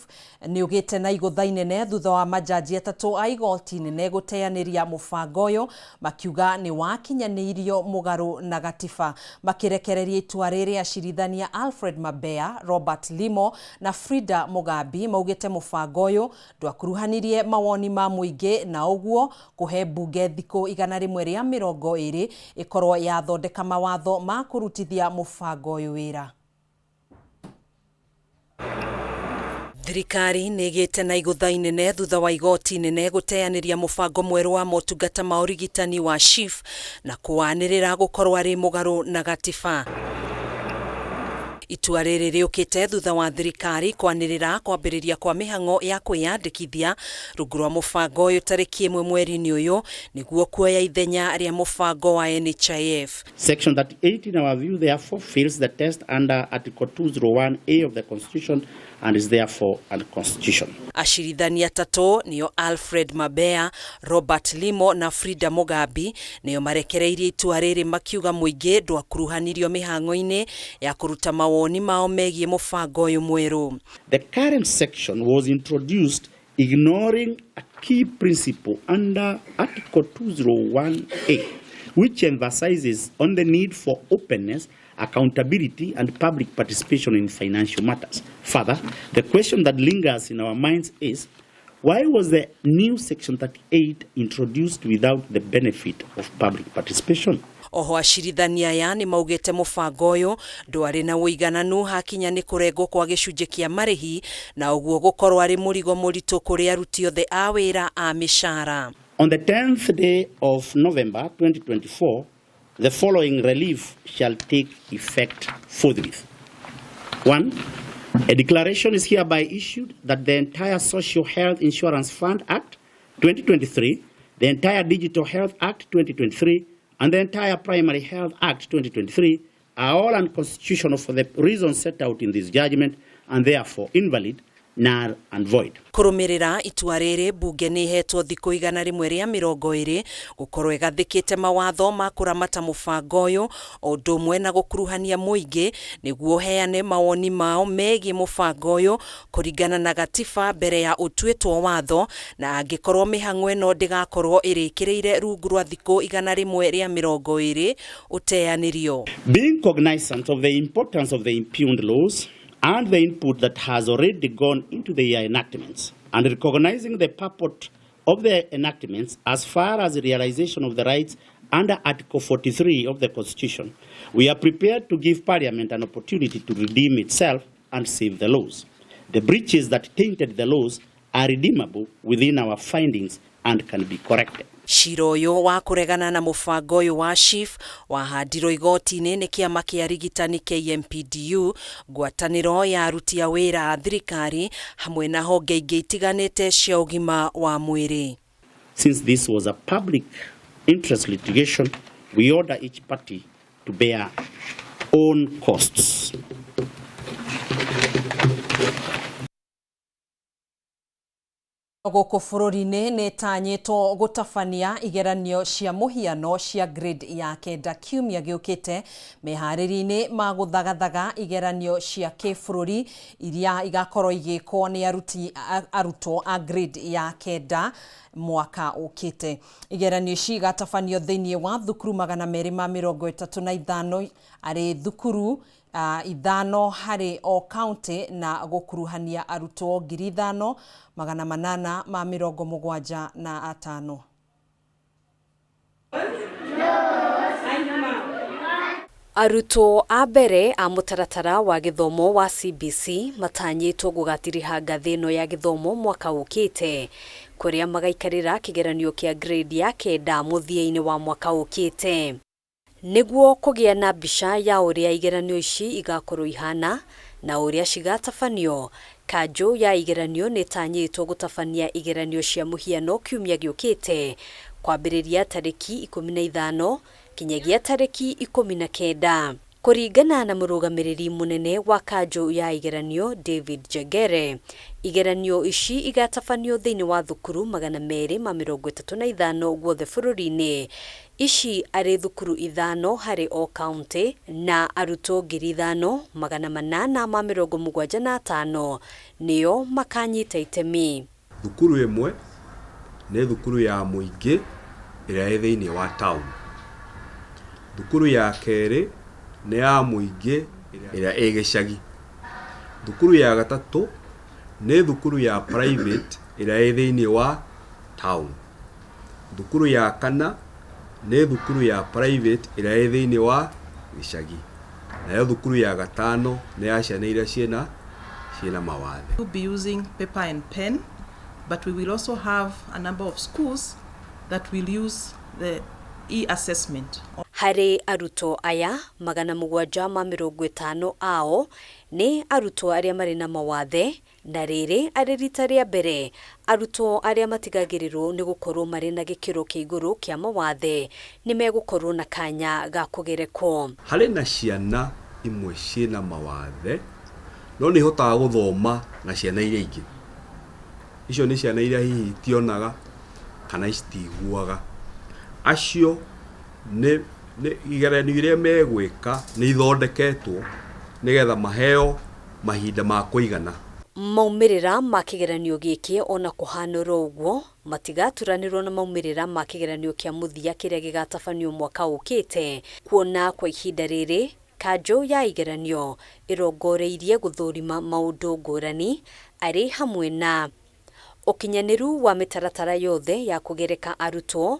nĩ ũgĩte na igũtha inene thutha wa majaji atatũ a igoti nene gũteanĩria mũbango ũyũ, makiuga nĩ wakinyanĩirio mũgarũ na gatiba. Makĩrekereria itua rĩrĩ acirithania Alfred Mabea, Robert Limo na Frida Mugambi maugĩte mũbango ũyũ ndwakuruhanirie mawoni ma mũingĩ na ũguo kũhe mbunge thikũ 120 ĩkorwo yathondeka mawatho ma kũrutithia mũbango ũyũ wĩra. Thirikari nĩ ĩgĩte na igũtha inene thutha wa igoti nene gũteanĩria mũbango mwerũ wa motungata ma ũrigitani wa SHIF na kũwanĩrĩra gũkorwo arĩ mũgarũ na gatiba. Itua rĩrĩ rĩũkĩte thutha wa thirikari kwanĩrĩra kwambĩrĩria kwa mĩhang'o ya kwĩyandĩkithia rungu rwa mũbango ũyũ tarĩki 1 mweri-inĩ ũyũ nĩguo kuoya ithenya rĩa mũbango wa NHIF. Section 38 in our view therefore fails the test under Article 201A of the Constitution and is therefore unconstitutional. Acirithania atatũ nĩo Alfred Mabea, Robert Limo na Frida Mugambi nĩo marekereirie itua rĩrĩ makiuga mũingĩ ndwakuruhanirio mĩhang'o-inĩ ya kũruta mawoni mao megiĩ mũbango ũyũ mwerũ. The current section was introduced ignoring a key principle under Article 201A, which emphasizes on the need for openness, accountability and public participation in financial matters. Further, the question that lingers in our minds is, why was the new Section 38 introduced without the benefit of public participation? Oho acirithania aya nĩ maugĩte mũbango ũyũ ndwarĩ na ũigananu hakinya nĩ kũrengwo kwa gĩcunjĩ kĩa marĩhi na ũguo gũkorwo arĩ mũrigo mũritũ kũrĩ aruti othe a wĩra a mĩcara. On the 10th day of November 2024, the following relief shall take effect forthwith. 1. A declaration is hereby issued that the entire Social Health Insurance Fund Act 2023, the entire Digital Health Act 2023, and the entire Primary Health Act 2023 are all unconstitutional for the reasons set out in this judgment and therefore invalid, null and void. Kũrũmĩrĩra itua rĩrĩ, mbunge nĩ ĩhetwo thikũ 120 gũkorwo ĩgathĩkĩte mawatho ma kũramata mũbango ũyũ o ũndũ ũmwe na gũkuruhania mũingĩ nĩguo ũheane mawoni mao megiĩ mũbango ũyũ kũringana na gatiba mbere ya ũtuĩtwo watho, na angĩkorwo mĩhang'o ĩno ndĩgakorwo ĩrĩkĩrĩire rungu rwa thikũ 120 ũteanĩrio. Being cognizant of the importance of the impugned laws and the input that has already gone into the enactments, and recognizing the purport of the enactments as far as the realization of the rights under Article 43 of the Constitution, we are prepared to give Parliament an opportunity to redeem itself and save the laws. The breaches that tainted the laws are redeemable within our findings and can be corrected. Cira ũyũ wa kũregana na mũbango ũyũ wa SHIF wahandirwo igoti-inĩ nĩ kĩama kĩa arigitani KMPDU, ngwatanĩro ya aruti a wĩra a thirikari hamwe na honge ingĩ itiganĩte cia ũgima wa mwĩrĩ. Since this was a public interest litigation, we order each party to bear own costs. Gũkũ bũrũri-inĩ nĩ ĩtanyĩtwo gũtabania igeranio cia mũhiano cia grade ya kenda kiumia gĩũkĩte meharĩria-inĩ ma gũthagathaga igeranio cia kĩbũrũri iria igakorwo igĩkwo nĩ aruti arutwo a grade ya kenda mwaka ũkĩte. Igeranio ici igatabanio thĩinĩ wa thukuru 235 arĩ thukuru ithano harĩ o kaunti na gũkuruhania arutwo 5875. Arutwo a mbere a mũtaratara wa gĩthomo wa CBC matanyĩtwo gũgatiriha ngathĩ ĩno ya gĩthomo mwaka ũkĩte kũrĩa magaikarĩra kĩgeranio kĩa grade ya kenda mũthia-inĩ wa mwaka ũkĩte. Nĩguo kũgĩa na mbica ya ũrĩa igeranio ici igakorwo ihana na ũrĩa cigatabanio, kanjũ ya igeranio nĩ ĩtanyĩtwo gũtabania igeranio cia mũhiano kiumia gĩũkĩte kwambĩrĩria tarĩki 15 kinyagia tarĩki 19. Kũringana na mũrũgamĩrĩri mũnene wa kanjũ ya igeranio David Njengere, igeranio ici igatabanio thĩinĩ wa thukuru 235 guothe bũrũri-inĩ, ici arĩ thukuru ithano harĩ o kaunti na arutwo 5875 nĩo makanyita itemi. Thukuru ĩmwe nĩ thukuru ya mũingĩ ĩrĩa ĩ thĩinĩ wa taũni. Thukuru ya kerĩ nĩ ya mũingĩ ĩrĩa ĩ gĩcagi. Thukuru ya gatatũ nĩ thukuru ya private ĩrĩa ĩ thĩinĩ wa taũni. Thukuru ya kana nĩ thukuru ya private ĩrĩa ĩ thĩinĩ wa gĩcagi. Nayo thukuru ya gatano nĩ ya ciana iria ciĩna ciĩna mawathe. We'll be using paper and pen, but we will also have a number of schools that will use the e-assessment. Harĩ arutwo aya 750 ao nĩ arutwo arĩa marĩ na mawathe na rĩrĩ arĩ rita rĩa mbere arutwo arĩa matigagĩrĩrwo nĩ gũkorwo marĩ na gĩkĩro kĩa igũrũ kĩa mawathe nĩ megũkorwo na kanya ga kũgerekwo. Harĩ na ciana imwe ciĩna mawathe no nĩ ihotaga gũthoma na ciana iria ingĩ. Icio nĩ ciana iria hihi itionaga kana citiguaga. Acio nĩ igeranio iria megwĩka nĩ ithondeketwo nĩgetha maheo mahinda ma kũigana. Maumĩrĩra ma kĩgeranio gĩkĩ ona kũhana oro ũguo matigaturanĩrwo na maumĩrĩra ma kĩgeranio kĩa mũthia kĩrĩa gĩgatabanio mwaka ũkĩte kuona kwa ihinda rĩrĩ kanjũ ya igeranio ĩrongoreirie gũthũrima maũndũ ngũrani arĩ hamwe na ũkinyanĩru wa mĩtaratara yothe ya kũgereka arutwo,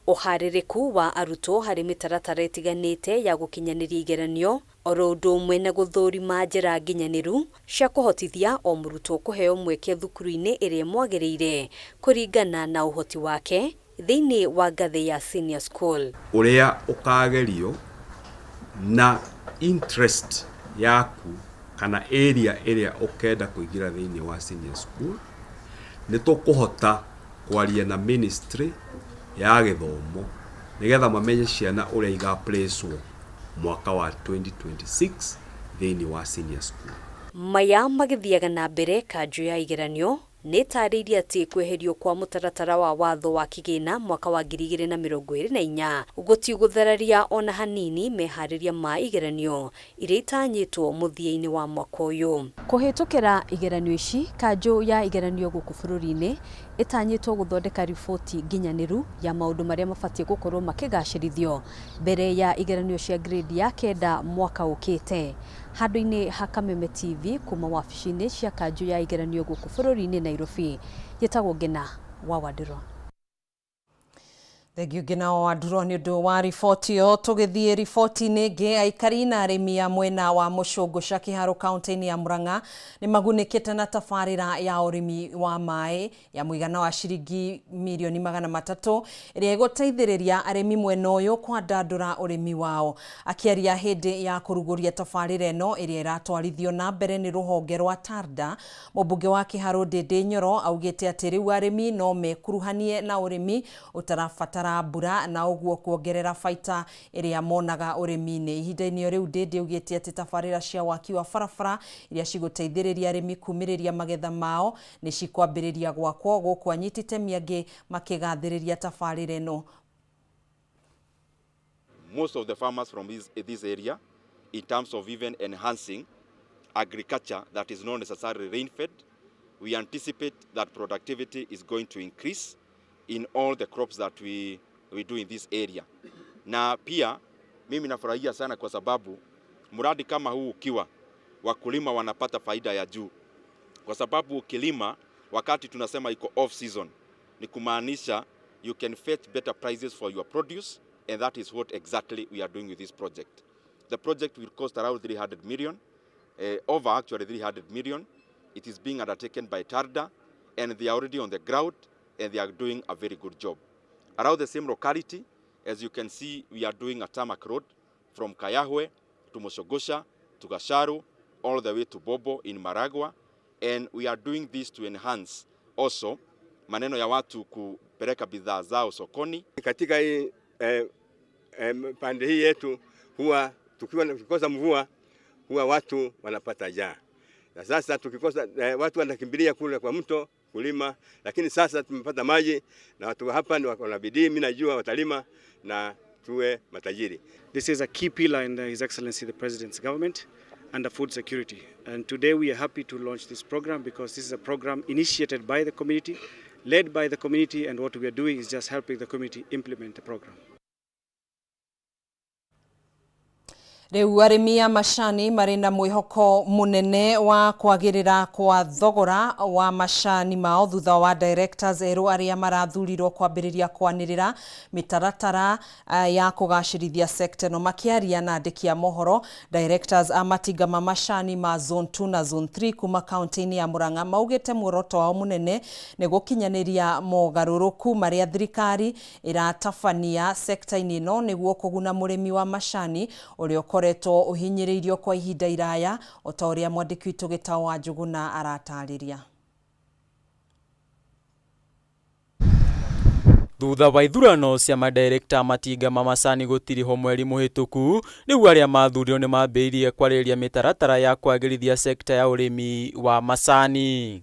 ũharĩrĩku wa arutwo harĩ mĩtaratara ĩtiganĩte ya gũkinyanĩria igeranio, oro ũndũ ũmwe na gũthũrima njĩra nginyanĩru cia kũhotithia o mũrutwo kũheo mweke thukuru-inĩ ĩrĩa ĩmwagĩrĩire kũringana na ũhoti wake thĩinĩ wa ngathĩ ya senior school. Ũrĩa ũkagerio na interest yaku kana area ĩrĩa ũkenda kũingĩra thĩinĩ wa senior school, nĩ tũkũhota kwaria na ministry ya gĩthomo nĩgetha mamenye ciana ũrĩa igaplacewo mwaka wa 2026 thĩinĩ wa senior school. Maya magĩthiaga na mbere kanjũ ya igeranio nĩ ĩtarĩirie atĩ kweherio kwa mũtaratara wa watho wa kĩgĩna mwaka wa 2024 gũtigũthararia ona hanini meharĩria ma igeranio iria itanyĩtwo mũthia-inĩ wa mwaka ũyũ. Kũhĩtũkĩra igeranio ici, kanjũ ya igeranio gũkũ bũrũri-inĩ ĩtanyĩtwo gũthondeka riboti nginyanĩru ya maũndũ marĩa mabatiĩ gũkorwo makĩgacĩrithio mbere ya igeranio cia grade ya kenda mwaka ũkĩte. Handũ-inĩ ha Kameme TV kuma wabici-inĩ cia kanjũ ya igeranio gũkũ bũrũri-inĩ Nairobi, njĩtagwo Ngena wa Wandirwa. Thengiũ ngina wa Nduro nĩ ũndũ wa riboti ĩyo. Tũgĩthiĩ riboti-inĩ ĩngĩ, aikari na arĩmi a mwena wa Mũcũngũca Kĩharũ kaunti-inĩ ya Murang'a nĩ magunĩkĩte na tabarĩra ya ũrĩmi wa maĩ ya mũigana wa ciringi mirioni 300 ĩrĩa ĩgũteithĩrĩria arĩmi mwena ũyũ kwandandũra ũrĩmi wao. Akĩaria hĩndĩ ya kũrugũria tabarĩra ĩno ĩrĩa ĩratwarithio na mbere nĩ rũhonge rwa Tarda, mũmbunge wa Kĩharũ Ndĩndĩ Nyoro augĩte atĩ rĩu arĩmi no mekuruhanie na ũrĩmi ũtarabatara mbura na ũguo kuongerera baita ĩrĩa monaga ũrĩmi-inĩ. Ihinda-inĩ o rĩu Ndĩndĩ augĩte atĩ tabarĩra cia waki wa barabara iria cigũteithĩrĩria arĩmi kumĩrĩria magetha mao nĩ cikwambĩrĩria gwakwo gũkũ anyiti itemi angĩ makĩgathĩrĩria tabarĩra ĩno. Most of the farmers from this area, in terms of even enhancing agriculture that is not necessarily rain-fed, we anticipate that productivity is going to increase in all the crops that we do in this area. Na pia mimi nafurahia sana kwa sababu mradi kama huu ukiwa, wakulima wanapata faida ya juu, kwa sababu ukilima wakati tunasema iko off season, ni kumaanisha you can fetch better prices for your produce, and that is what exactly we are doing with this project. The project will cost around 300 million, over actually 300 million. It is being undertaken by Tarda, and they are already on the ground, and they are doing a very good job. Around the same locality, as you can see, we are doing a tarmac road from Kayahwe to Moshogosha to Gasharu, all the way to Bobo in Maragua, and we are doing this to enhance also maneno ya watu kupeleka bidhaa zao sokoni. Katika hii pande hii yetu huwa tukikosa mvua huwa watu wanapata njaa. Na sasa tukikosa watu wanakimbilia kule kwa mto kulima, lakini sasa tumepata maji na watu hapa ni wako na bidii, mimi najua watalima na tuwe matajiri. This is a key pillar in His Excellency the President's government under food security. And today we are happy to launch this program because this is a program initiated by the community, led by the community, and what we are doing is just helping the community implement the program. Rĩu arĩmi a macani marĩ na mwĩhoko mũnene wa kwagĩrĩra kwa thogora wa macani mao thutha wa directors erũ arĩa marathurirwo kwambĩrĩria kwanĩrĩra mĩtaratara ya kũgacĩrithia sekta ĩno. Makĩaria na andĩki a mohoro, directors a matinga ma macani ma zone 2 na zone 3 kuma kaunti-inĩ ya Murang'a maugĩte muoroto wao mũnene nĩ gũkinyanĩria mogarũrũku marĩa thirikari ĩratabania sekta-inĩ ĩno nĩguo kũguna mũrĩmi wa macani ũrĩa ũkoretwo ũhinyĩrĩirio kwa ihinda iraya, o ta ũrĩa mwandĩki witũ Gĩtaũ wa Njũgũna aratarĩria. Thutha wa ithurano cia madirekta matinga ma macani gũtirihwo mweri mũhĩtũku, rĩu arĩa mathurirwo nĩ mambĩrĩirie kwarĩrĩria mĩtaratara ya kwagĩrithia sekta ya ũrĩmi wa macani.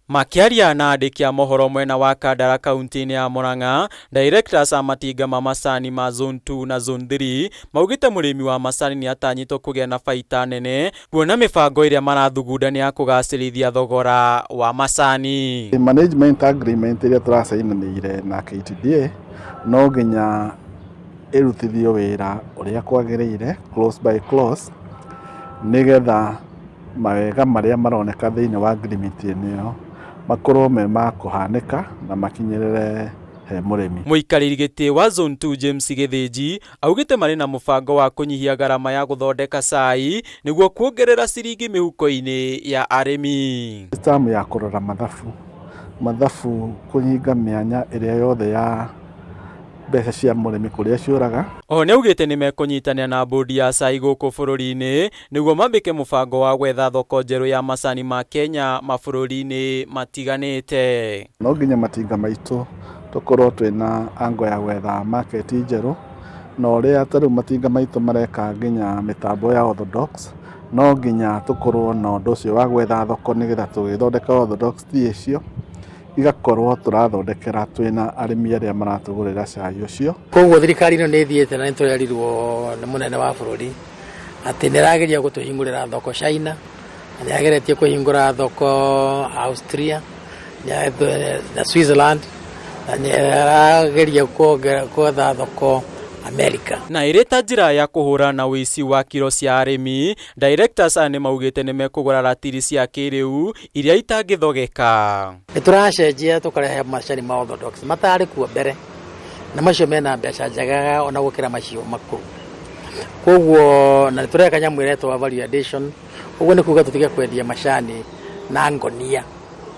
Makĩaria na andĩki a mohoro mwena wa Kandara kaunti-inĩ ya Murang'a, directors a matinga ma macani ma zone 2 na zone 3 maugĩte mũrĩmi wa macani nĩ atanyĩtwo kũgĩa na baita nene kuona mĩbango ĩrĩa marathugunda nĩ ya kũgacĩrithia thogora wa macani. Management agreement ĩrĩa tũracainanĩire na KTDA no nginya ĩrutithio wĩra ũrĩa kwagĩrĩire clause by clause nĩgetha mawega marĩa maroneka thĩinĩ wa agreement ĩyo makorwo me ma kũhanĩka na makinyĩrĩre he mũrĩmi. Mũikarĩri gĩtĩ wa zone 2 James Gĩthĩnji augĩte marĩ na mũbango wa kũnyihia garama ya gũthondeka cai nĩguo kuongerera ciringi mĩhuko-inĩ ya arĩmi. System ya kũrora mathabu kũhinga mĩanya ĩrĩa yothe ya mbeca cia mũrĩmi kũrĩa ciũraga. Oho nĩaugĩte nĩmekũnyitanĩra na bodi ya cai gũkũ bũrũri-inĩ nĩguo mambĩke mũbango wa gwetha thoko njerũ ya macani ma Kenya mabũrũri-inĩ matiganĩte. No nginya matinga maitũ tũkorwo twĩna ango ya gwetha market njerũ, na ũrĩa ta rĩu matinga maitũ mareka nginya mĩtambo ya orthodox, no nginya tũkorwo na ũndũ ũcio wa gwetha thoko nĩgetha tũgĩthondeka orthodox tea icio igakorwo tũrathondekera twĩna arĩmi arĩa maratũgũrĩra cai ũcio. Koguo thirikari ĩno nĩ ĩthiĩte na nĩ tũrerirwo nĩ mũnene wa bũrũri atĩ nĩ ĩrageria gũtũhingũrĩra thoko China, na nĩ ageretie kũhingũra thoko Austria na Switzerland, na nĩ arageria gwetha thoko America. Na ĩrĩ ta njĩra ya kũhũrana na ũici wa kiro cia arĩmi, directors aya nĩmaugĩte nĩmekũgũra ratiri cia kĩrĩu iria itangĩthogeka. Nĩ tũracenjia tũkarehe macani ma orthodox matarĩ kuo mbere, na macio mena mbeca njega ona gũkĩra macio makũrũ. Koguo na nĩ tũreka nyamũ ĩretwo value addition, ũguo nĩ kuga tũtige kwendia macani na ngonia,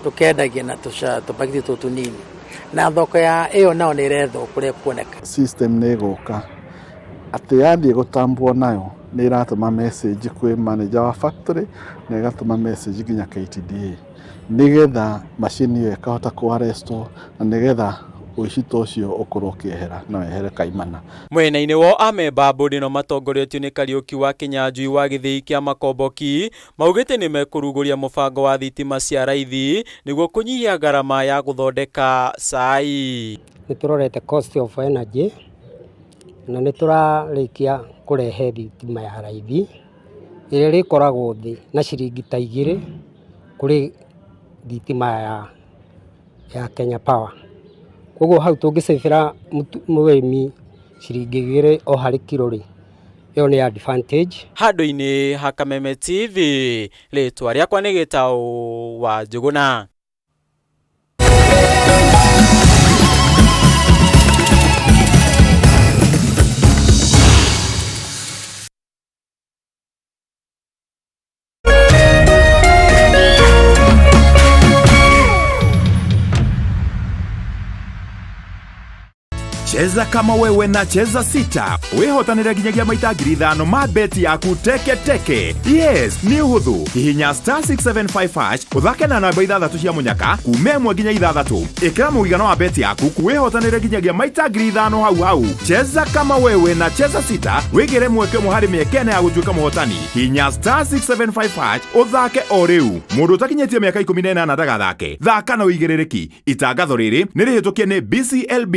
tũkendagia na tũbagiti tũtũ tũnini, na thoko ya ĩyo nao nĩ ĩrethwo kũrĩa ĩkuoneka. System nĩ ĩgũka atĩ yathiĩ gũtambwo nayo nĩ ĩratũma message kwĩ manager wa factory na ĩgatũma message nginya KTDA nĩgetha macini ĩyo ĩkahota kũ arrestwo na nĩgetha ũici ta ũcio ũkorwo ũkĩehera na wehere kaimana. Mwena-inĩ wao amemba a bodi ĩno matongoretio nĩ Kariũki wa Kĩnyanjui wa gĩthĩi kĩa Makomboki maugĩte nĩ mekũrugũria mũbango wa thitima cia raithi nĩguo kũnyihia ngarama ya gũthondeka cai. Nĩ tũrorete cost of energy na nĩ tũrarĩkia kũrehe thitima ya raithi ĩrĩa ĩrĩkoragwo thĩ na ciringi ta 2 kũrĩ thitima ya Kenya Power. Koguo hau tũngĩcĩbĩra mũrĩmi ciringi 2 o harĩ kiro rĩ, ĩyo nĩ advantage. Handũ-inĩ ha Kameme TV, rĩtwa rĩakwa nĩ Gĩtaũ wa Njũgũna. Cheza kama wewe na Cheza Sita wihotanire nginyagia maita 5,000 ma beti yaku teke teke. Yes, nĩ ũhũthũ. Hihinya star 675 hash ũthake na namba 6 cia mũnyaka kuma 1 nginya 6. Ĩkĩra mũigana wa beti yaku wihotanire nginyagia maita 5,000 hau hau. Cheza kama wewe na Cheza Sita wĩgĩre mweke ũmwe harĩ mĩeke ĩna ya gũtuĩka mũhotani. Hihinya star 675 hash ũthake o rĩu. Mũndũ ũtakinyĩtie mĩaka 18 ndagathake. Thaka na ũigĩrĩrĩki. Itangatho rĩrĩ nĩ rĩhĩtũkie nĩ BCLB.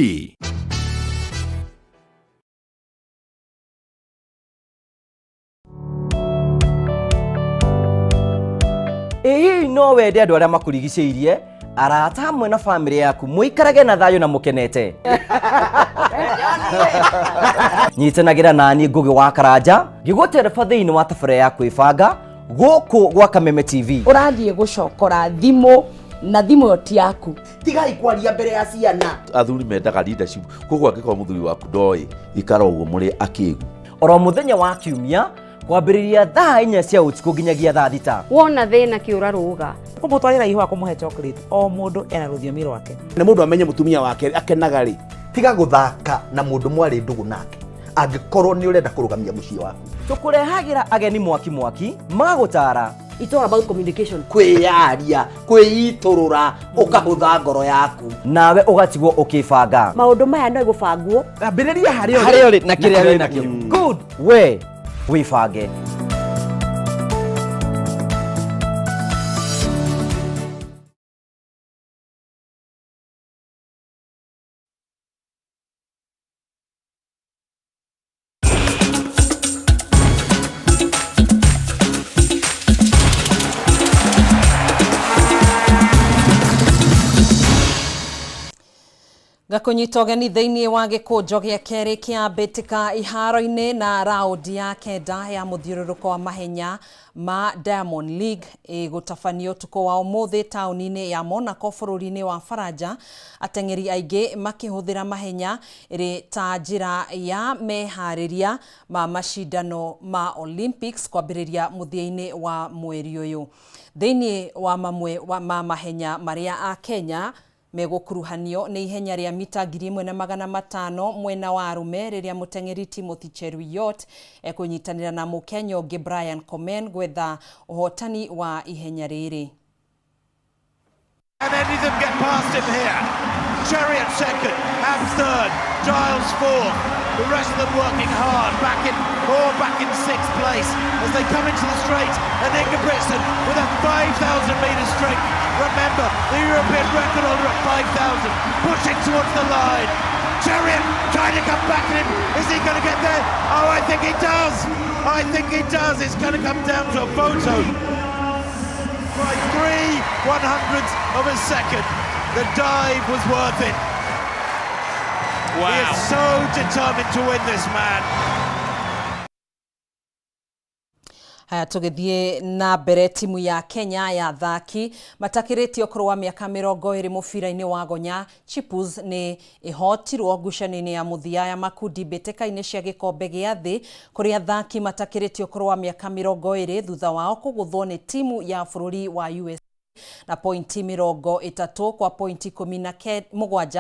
Ĩ hihi no wende andũ arĩa makũrigicĩirie, arata hamwe na bamĩrĩ yaku mũikarage na thayũ na mũkenete? Nyitanagĩra naniĩ Ngũgĩ wa Karanja ngĩgũtereba thĩinĩ wa tabarĩra ya kwĩbanga gũkũ gwa Kameme TV. Ũrathiĩ gũcokora thimũ na thimũ ĩyo ti yaku. Tigai kwaria mbere ya ciana. Athuri mendaga leadership, koguo angĩkorwo mũthuri waku ndoĩ, ikara ũguo mũrĩ akĩgu. Oro mũthenya wa kiumia kwambĩrĩria thaa 4 cia ũtukũ nginyagia thaa 6. Wona thĩna kĩũra rũga. Kũmũtwarĩra ihũa kũmũhe chocolate, o mũndũ ena rũthiomi rwake. Na mũndũ amenye mũtumia wake akenaga rĩ. Tiga gũthaka na mũndũ mwarĩ ndũgũ nake angĩkorwo nĩ ũrenda kũrũgamia mũciĩ waku. Tũkũrehagĩra ageni mwaki mwaki magũtara. It's all about communication. Kwĩyaria, kwĩitũrũra, ũkahũtha ngoro yaku. Nawe ũgatigwo ũkĩbanga. Maũndũ maya no gũbangwo. Ambĩrĩria harĩa ũrĩ. Harĩa ũrĩ na kĩrĩa wĩ nakĩo. Good. We wĩbange. Ngakũnyita ũgeni thĩinĩ wa gĩkũnjo gĩa kerĩ kĩa mbĩtĩka iharo-inĩ na raundi ya 9 ya mũthiũrũrũko wa mahenya ma Diamond League ĩgũtabanio ũtukũ wa ũmũthĩ taũni-inĩ ya Monaco bũrũri-inĩ wa Faranja, ateng'eri aingĩ makĩhũthĩra mahenya ĩrĩ ta njĩra ya meharĩria ma macindano ma Olympics kwambĩrĩria mũthia-inĩ wa mweri ũyũ. Thĩinĩ wa mamwe ma mahenya marĩa a Kenya megũkuruhanio nĩ ihenya rĩa mita 1,500 mwena wa arũme rĩrĩa mũteng'eri Timothy Cheruiyot ekũnyitanĩra na mũkenya ũngĩ Brian Komen gwetha ũhotani wa ihenya rĩrĩ. Can any of them get past him here? Chariot second, Hamm third, Giles fourth. The rest of them working hard, back in 6th place as they come into the straight. And Ingebrigtsen with a 5,000 metre strength. Remember, the European record holder at 5,000, pushing towards the line. Chariot trying to come back at him. Is he going to get there? Oh, I think he does. I think he does. It's going to come down to a photo. By 3/100ths of a second, the dive was worth it. Wow. He is so determined to win this man. Haya tũgĩthiĩ na mbere timu ya Kenya ya athaki matakĩrĩtie ũkũrũ wa mĩaka 20 mũbira-inĩ wa gonya Chipus nĩ ĩhotirwo ngucanio-inĩ ya mũthia ya makundi mbĩtĩka-inĩ cia gĩkombe gĩa thĩ kũrĩ athaki matakĩrĩtie ũkũrũ wa mĩaka 20 thutha wao kũgũthwo nĩ timu ya bũrũri wa USA na pointi 30 kwa pointi 17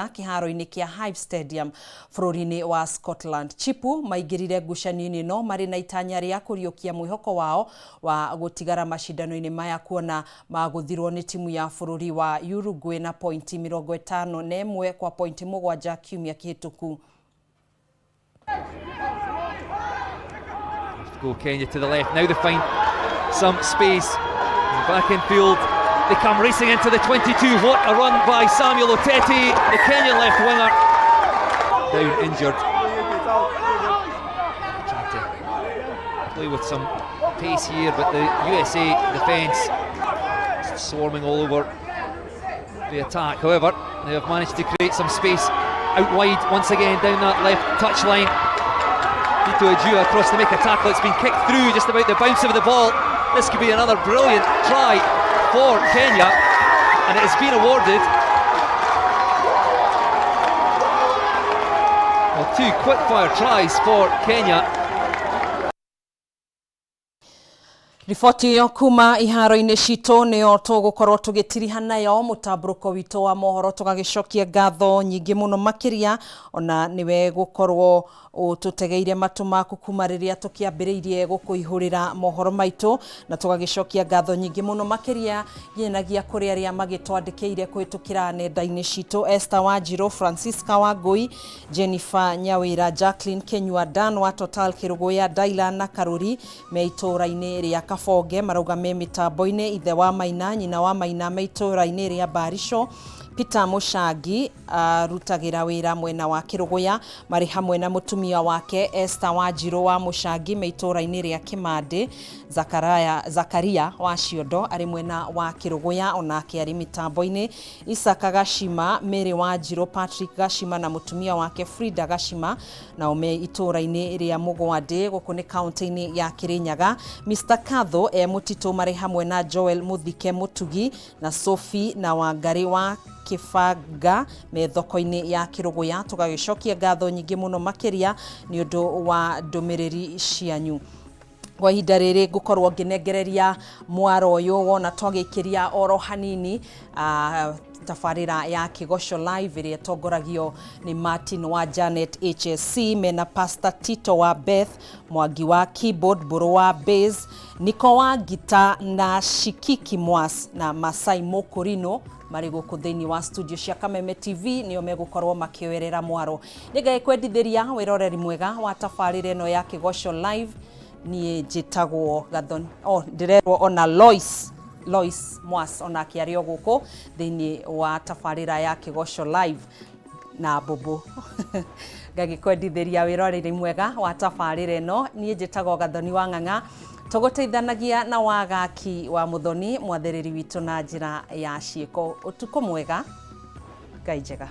kĩharo-inĩ kĩa Hive Stadium bũrũri-inĩ wa Scotland. Chipu maingĩrire ngucanio-inĩ ĩno marĩ na itanya rĩa kũriũkia mwĩhoko wao wa gũtigara macindano-inĩ maya kuona magũthirwo nĩ timu ya bũrũri wa Uruguay na pointi 51 kwa pointi 7 kiumia kĩhĩtũku. Go Kenya to the left. Now they find some space. Back in field, they come racing into the 22. What a run by Samuel Oteti, the Kenyan left winger. Down injured. Trying to play with some pace here, but the USA defence swarming all over the attack. However, they have managed to create some space out wide once again down that left touchline. Tito Ajua across to make a tackle. It's been kicked through just about the bounce of the ball. This could be another brilliant try for Kenya, and it has been awarded. Well, two quick-fire tries for Kenya. Riboti ĩyo kuma iharo-inĩ citũ nĩyo tũgũkorwo tũgĩtiriha nayo mũtambũrũko witũ wa mohoro, tũgagĩcokia ngatho nyingĩ mũno makĩria ona nĩwe gũkorwo ũtũtegeire matũ maku kuma rĩrĩa tũkĩambĩrĩirie gũkũihũrĩra mohoro maitũ, na tũgagĩcokia ngatho nyingĩ mũno makĩria nginyagia kũrĩ arĩa magĩtwandĩkĩire kũhĩtũkĩra nenda-inĩ citũ: Esther Wanjirũ, Francisca Wangui, Jennifer Nyawĩra, Jacqueline Kenyua, Dan wa Total Kĩrũgũya, Daila na Karuri me itũũra-inĩ rĩa Kabonge marauga me mĩtambo-inĩ, ithe wa Maina, nyina wa Maina me itũũra-inĩ rĩa Barico, Peter Mũcangi arutagĩra wĩra mwena wa Kĩrũgũya marĩ hamwe na mũtumia wake Esther Wanjirũ wa Mũcangi me itũũra-inĩ rĩa Kĩmandĩ, Zakaria wa Ciondo arĩ mwena wa Kĩrũgũya onake arĩ mĩtambo-inĩ, Isaka Gacima, Mary Wanjirũ, Patrick Gacima na mũtumia wake Frida Gacima nao me itũũra-inĩ rĩa Mũgwandĩ gũkũ nĩ kaunti-inĩ ya Kĩrĩnyaga, Mr Katho e Mũtitũ marĩ hamwe na Joel Mũthike Mũtugi na Sophie na Wangari wa Kĩbanga me thoko-inĩ ya Kĩrũgũya. Tũgagĩcokia ngatho nyingĩ mũno makĩria nĩ ũndũ wa ndũmĩrĩri cianyu. Kwa ihinda rĩrĩ ngũkorwo ngĩnengereria mwaro ũyũ wona twagĩikĩria oro hanini tabarĩra ya Kĩgoco Live ĩrĩa ĩtongoragio nĩ Martin wa Janet HSC mena Pastor Tito wa Beth, Mwangi wa keyboard, Mbũrũ wa bass, Niko wa gita na Shikiki Mwas na Masai Mokorino marĩ gũkũ thĩinĩ wa studio cia Kameme TV nĩo megũkorwo makĩoerera mwaro. Nĩngagĩkwendithĩria wĩroreri mwega wa tabarĩra ĩno ya Kĩgoco Live. Niĩ njĩtagwo Gathoni, oh, ndĩrerwo ona Lois Mwas onake arĩ o gũkũ thĩinĩ wa tabarĩra ya Kĩgoco Live na Mbũmbũ. Ngagĩkwendithĩria wĩroreri mwega wa tabarĩra ĩno. Niĩ njĩtagwo Gathoni wa Ng'ang'a, tũgũteithanagia na Wagaki wa Mũthoni mwathĩrĩri witũ na njĩra ya ciĩko. Ũtukũ mwega, Ngai njega.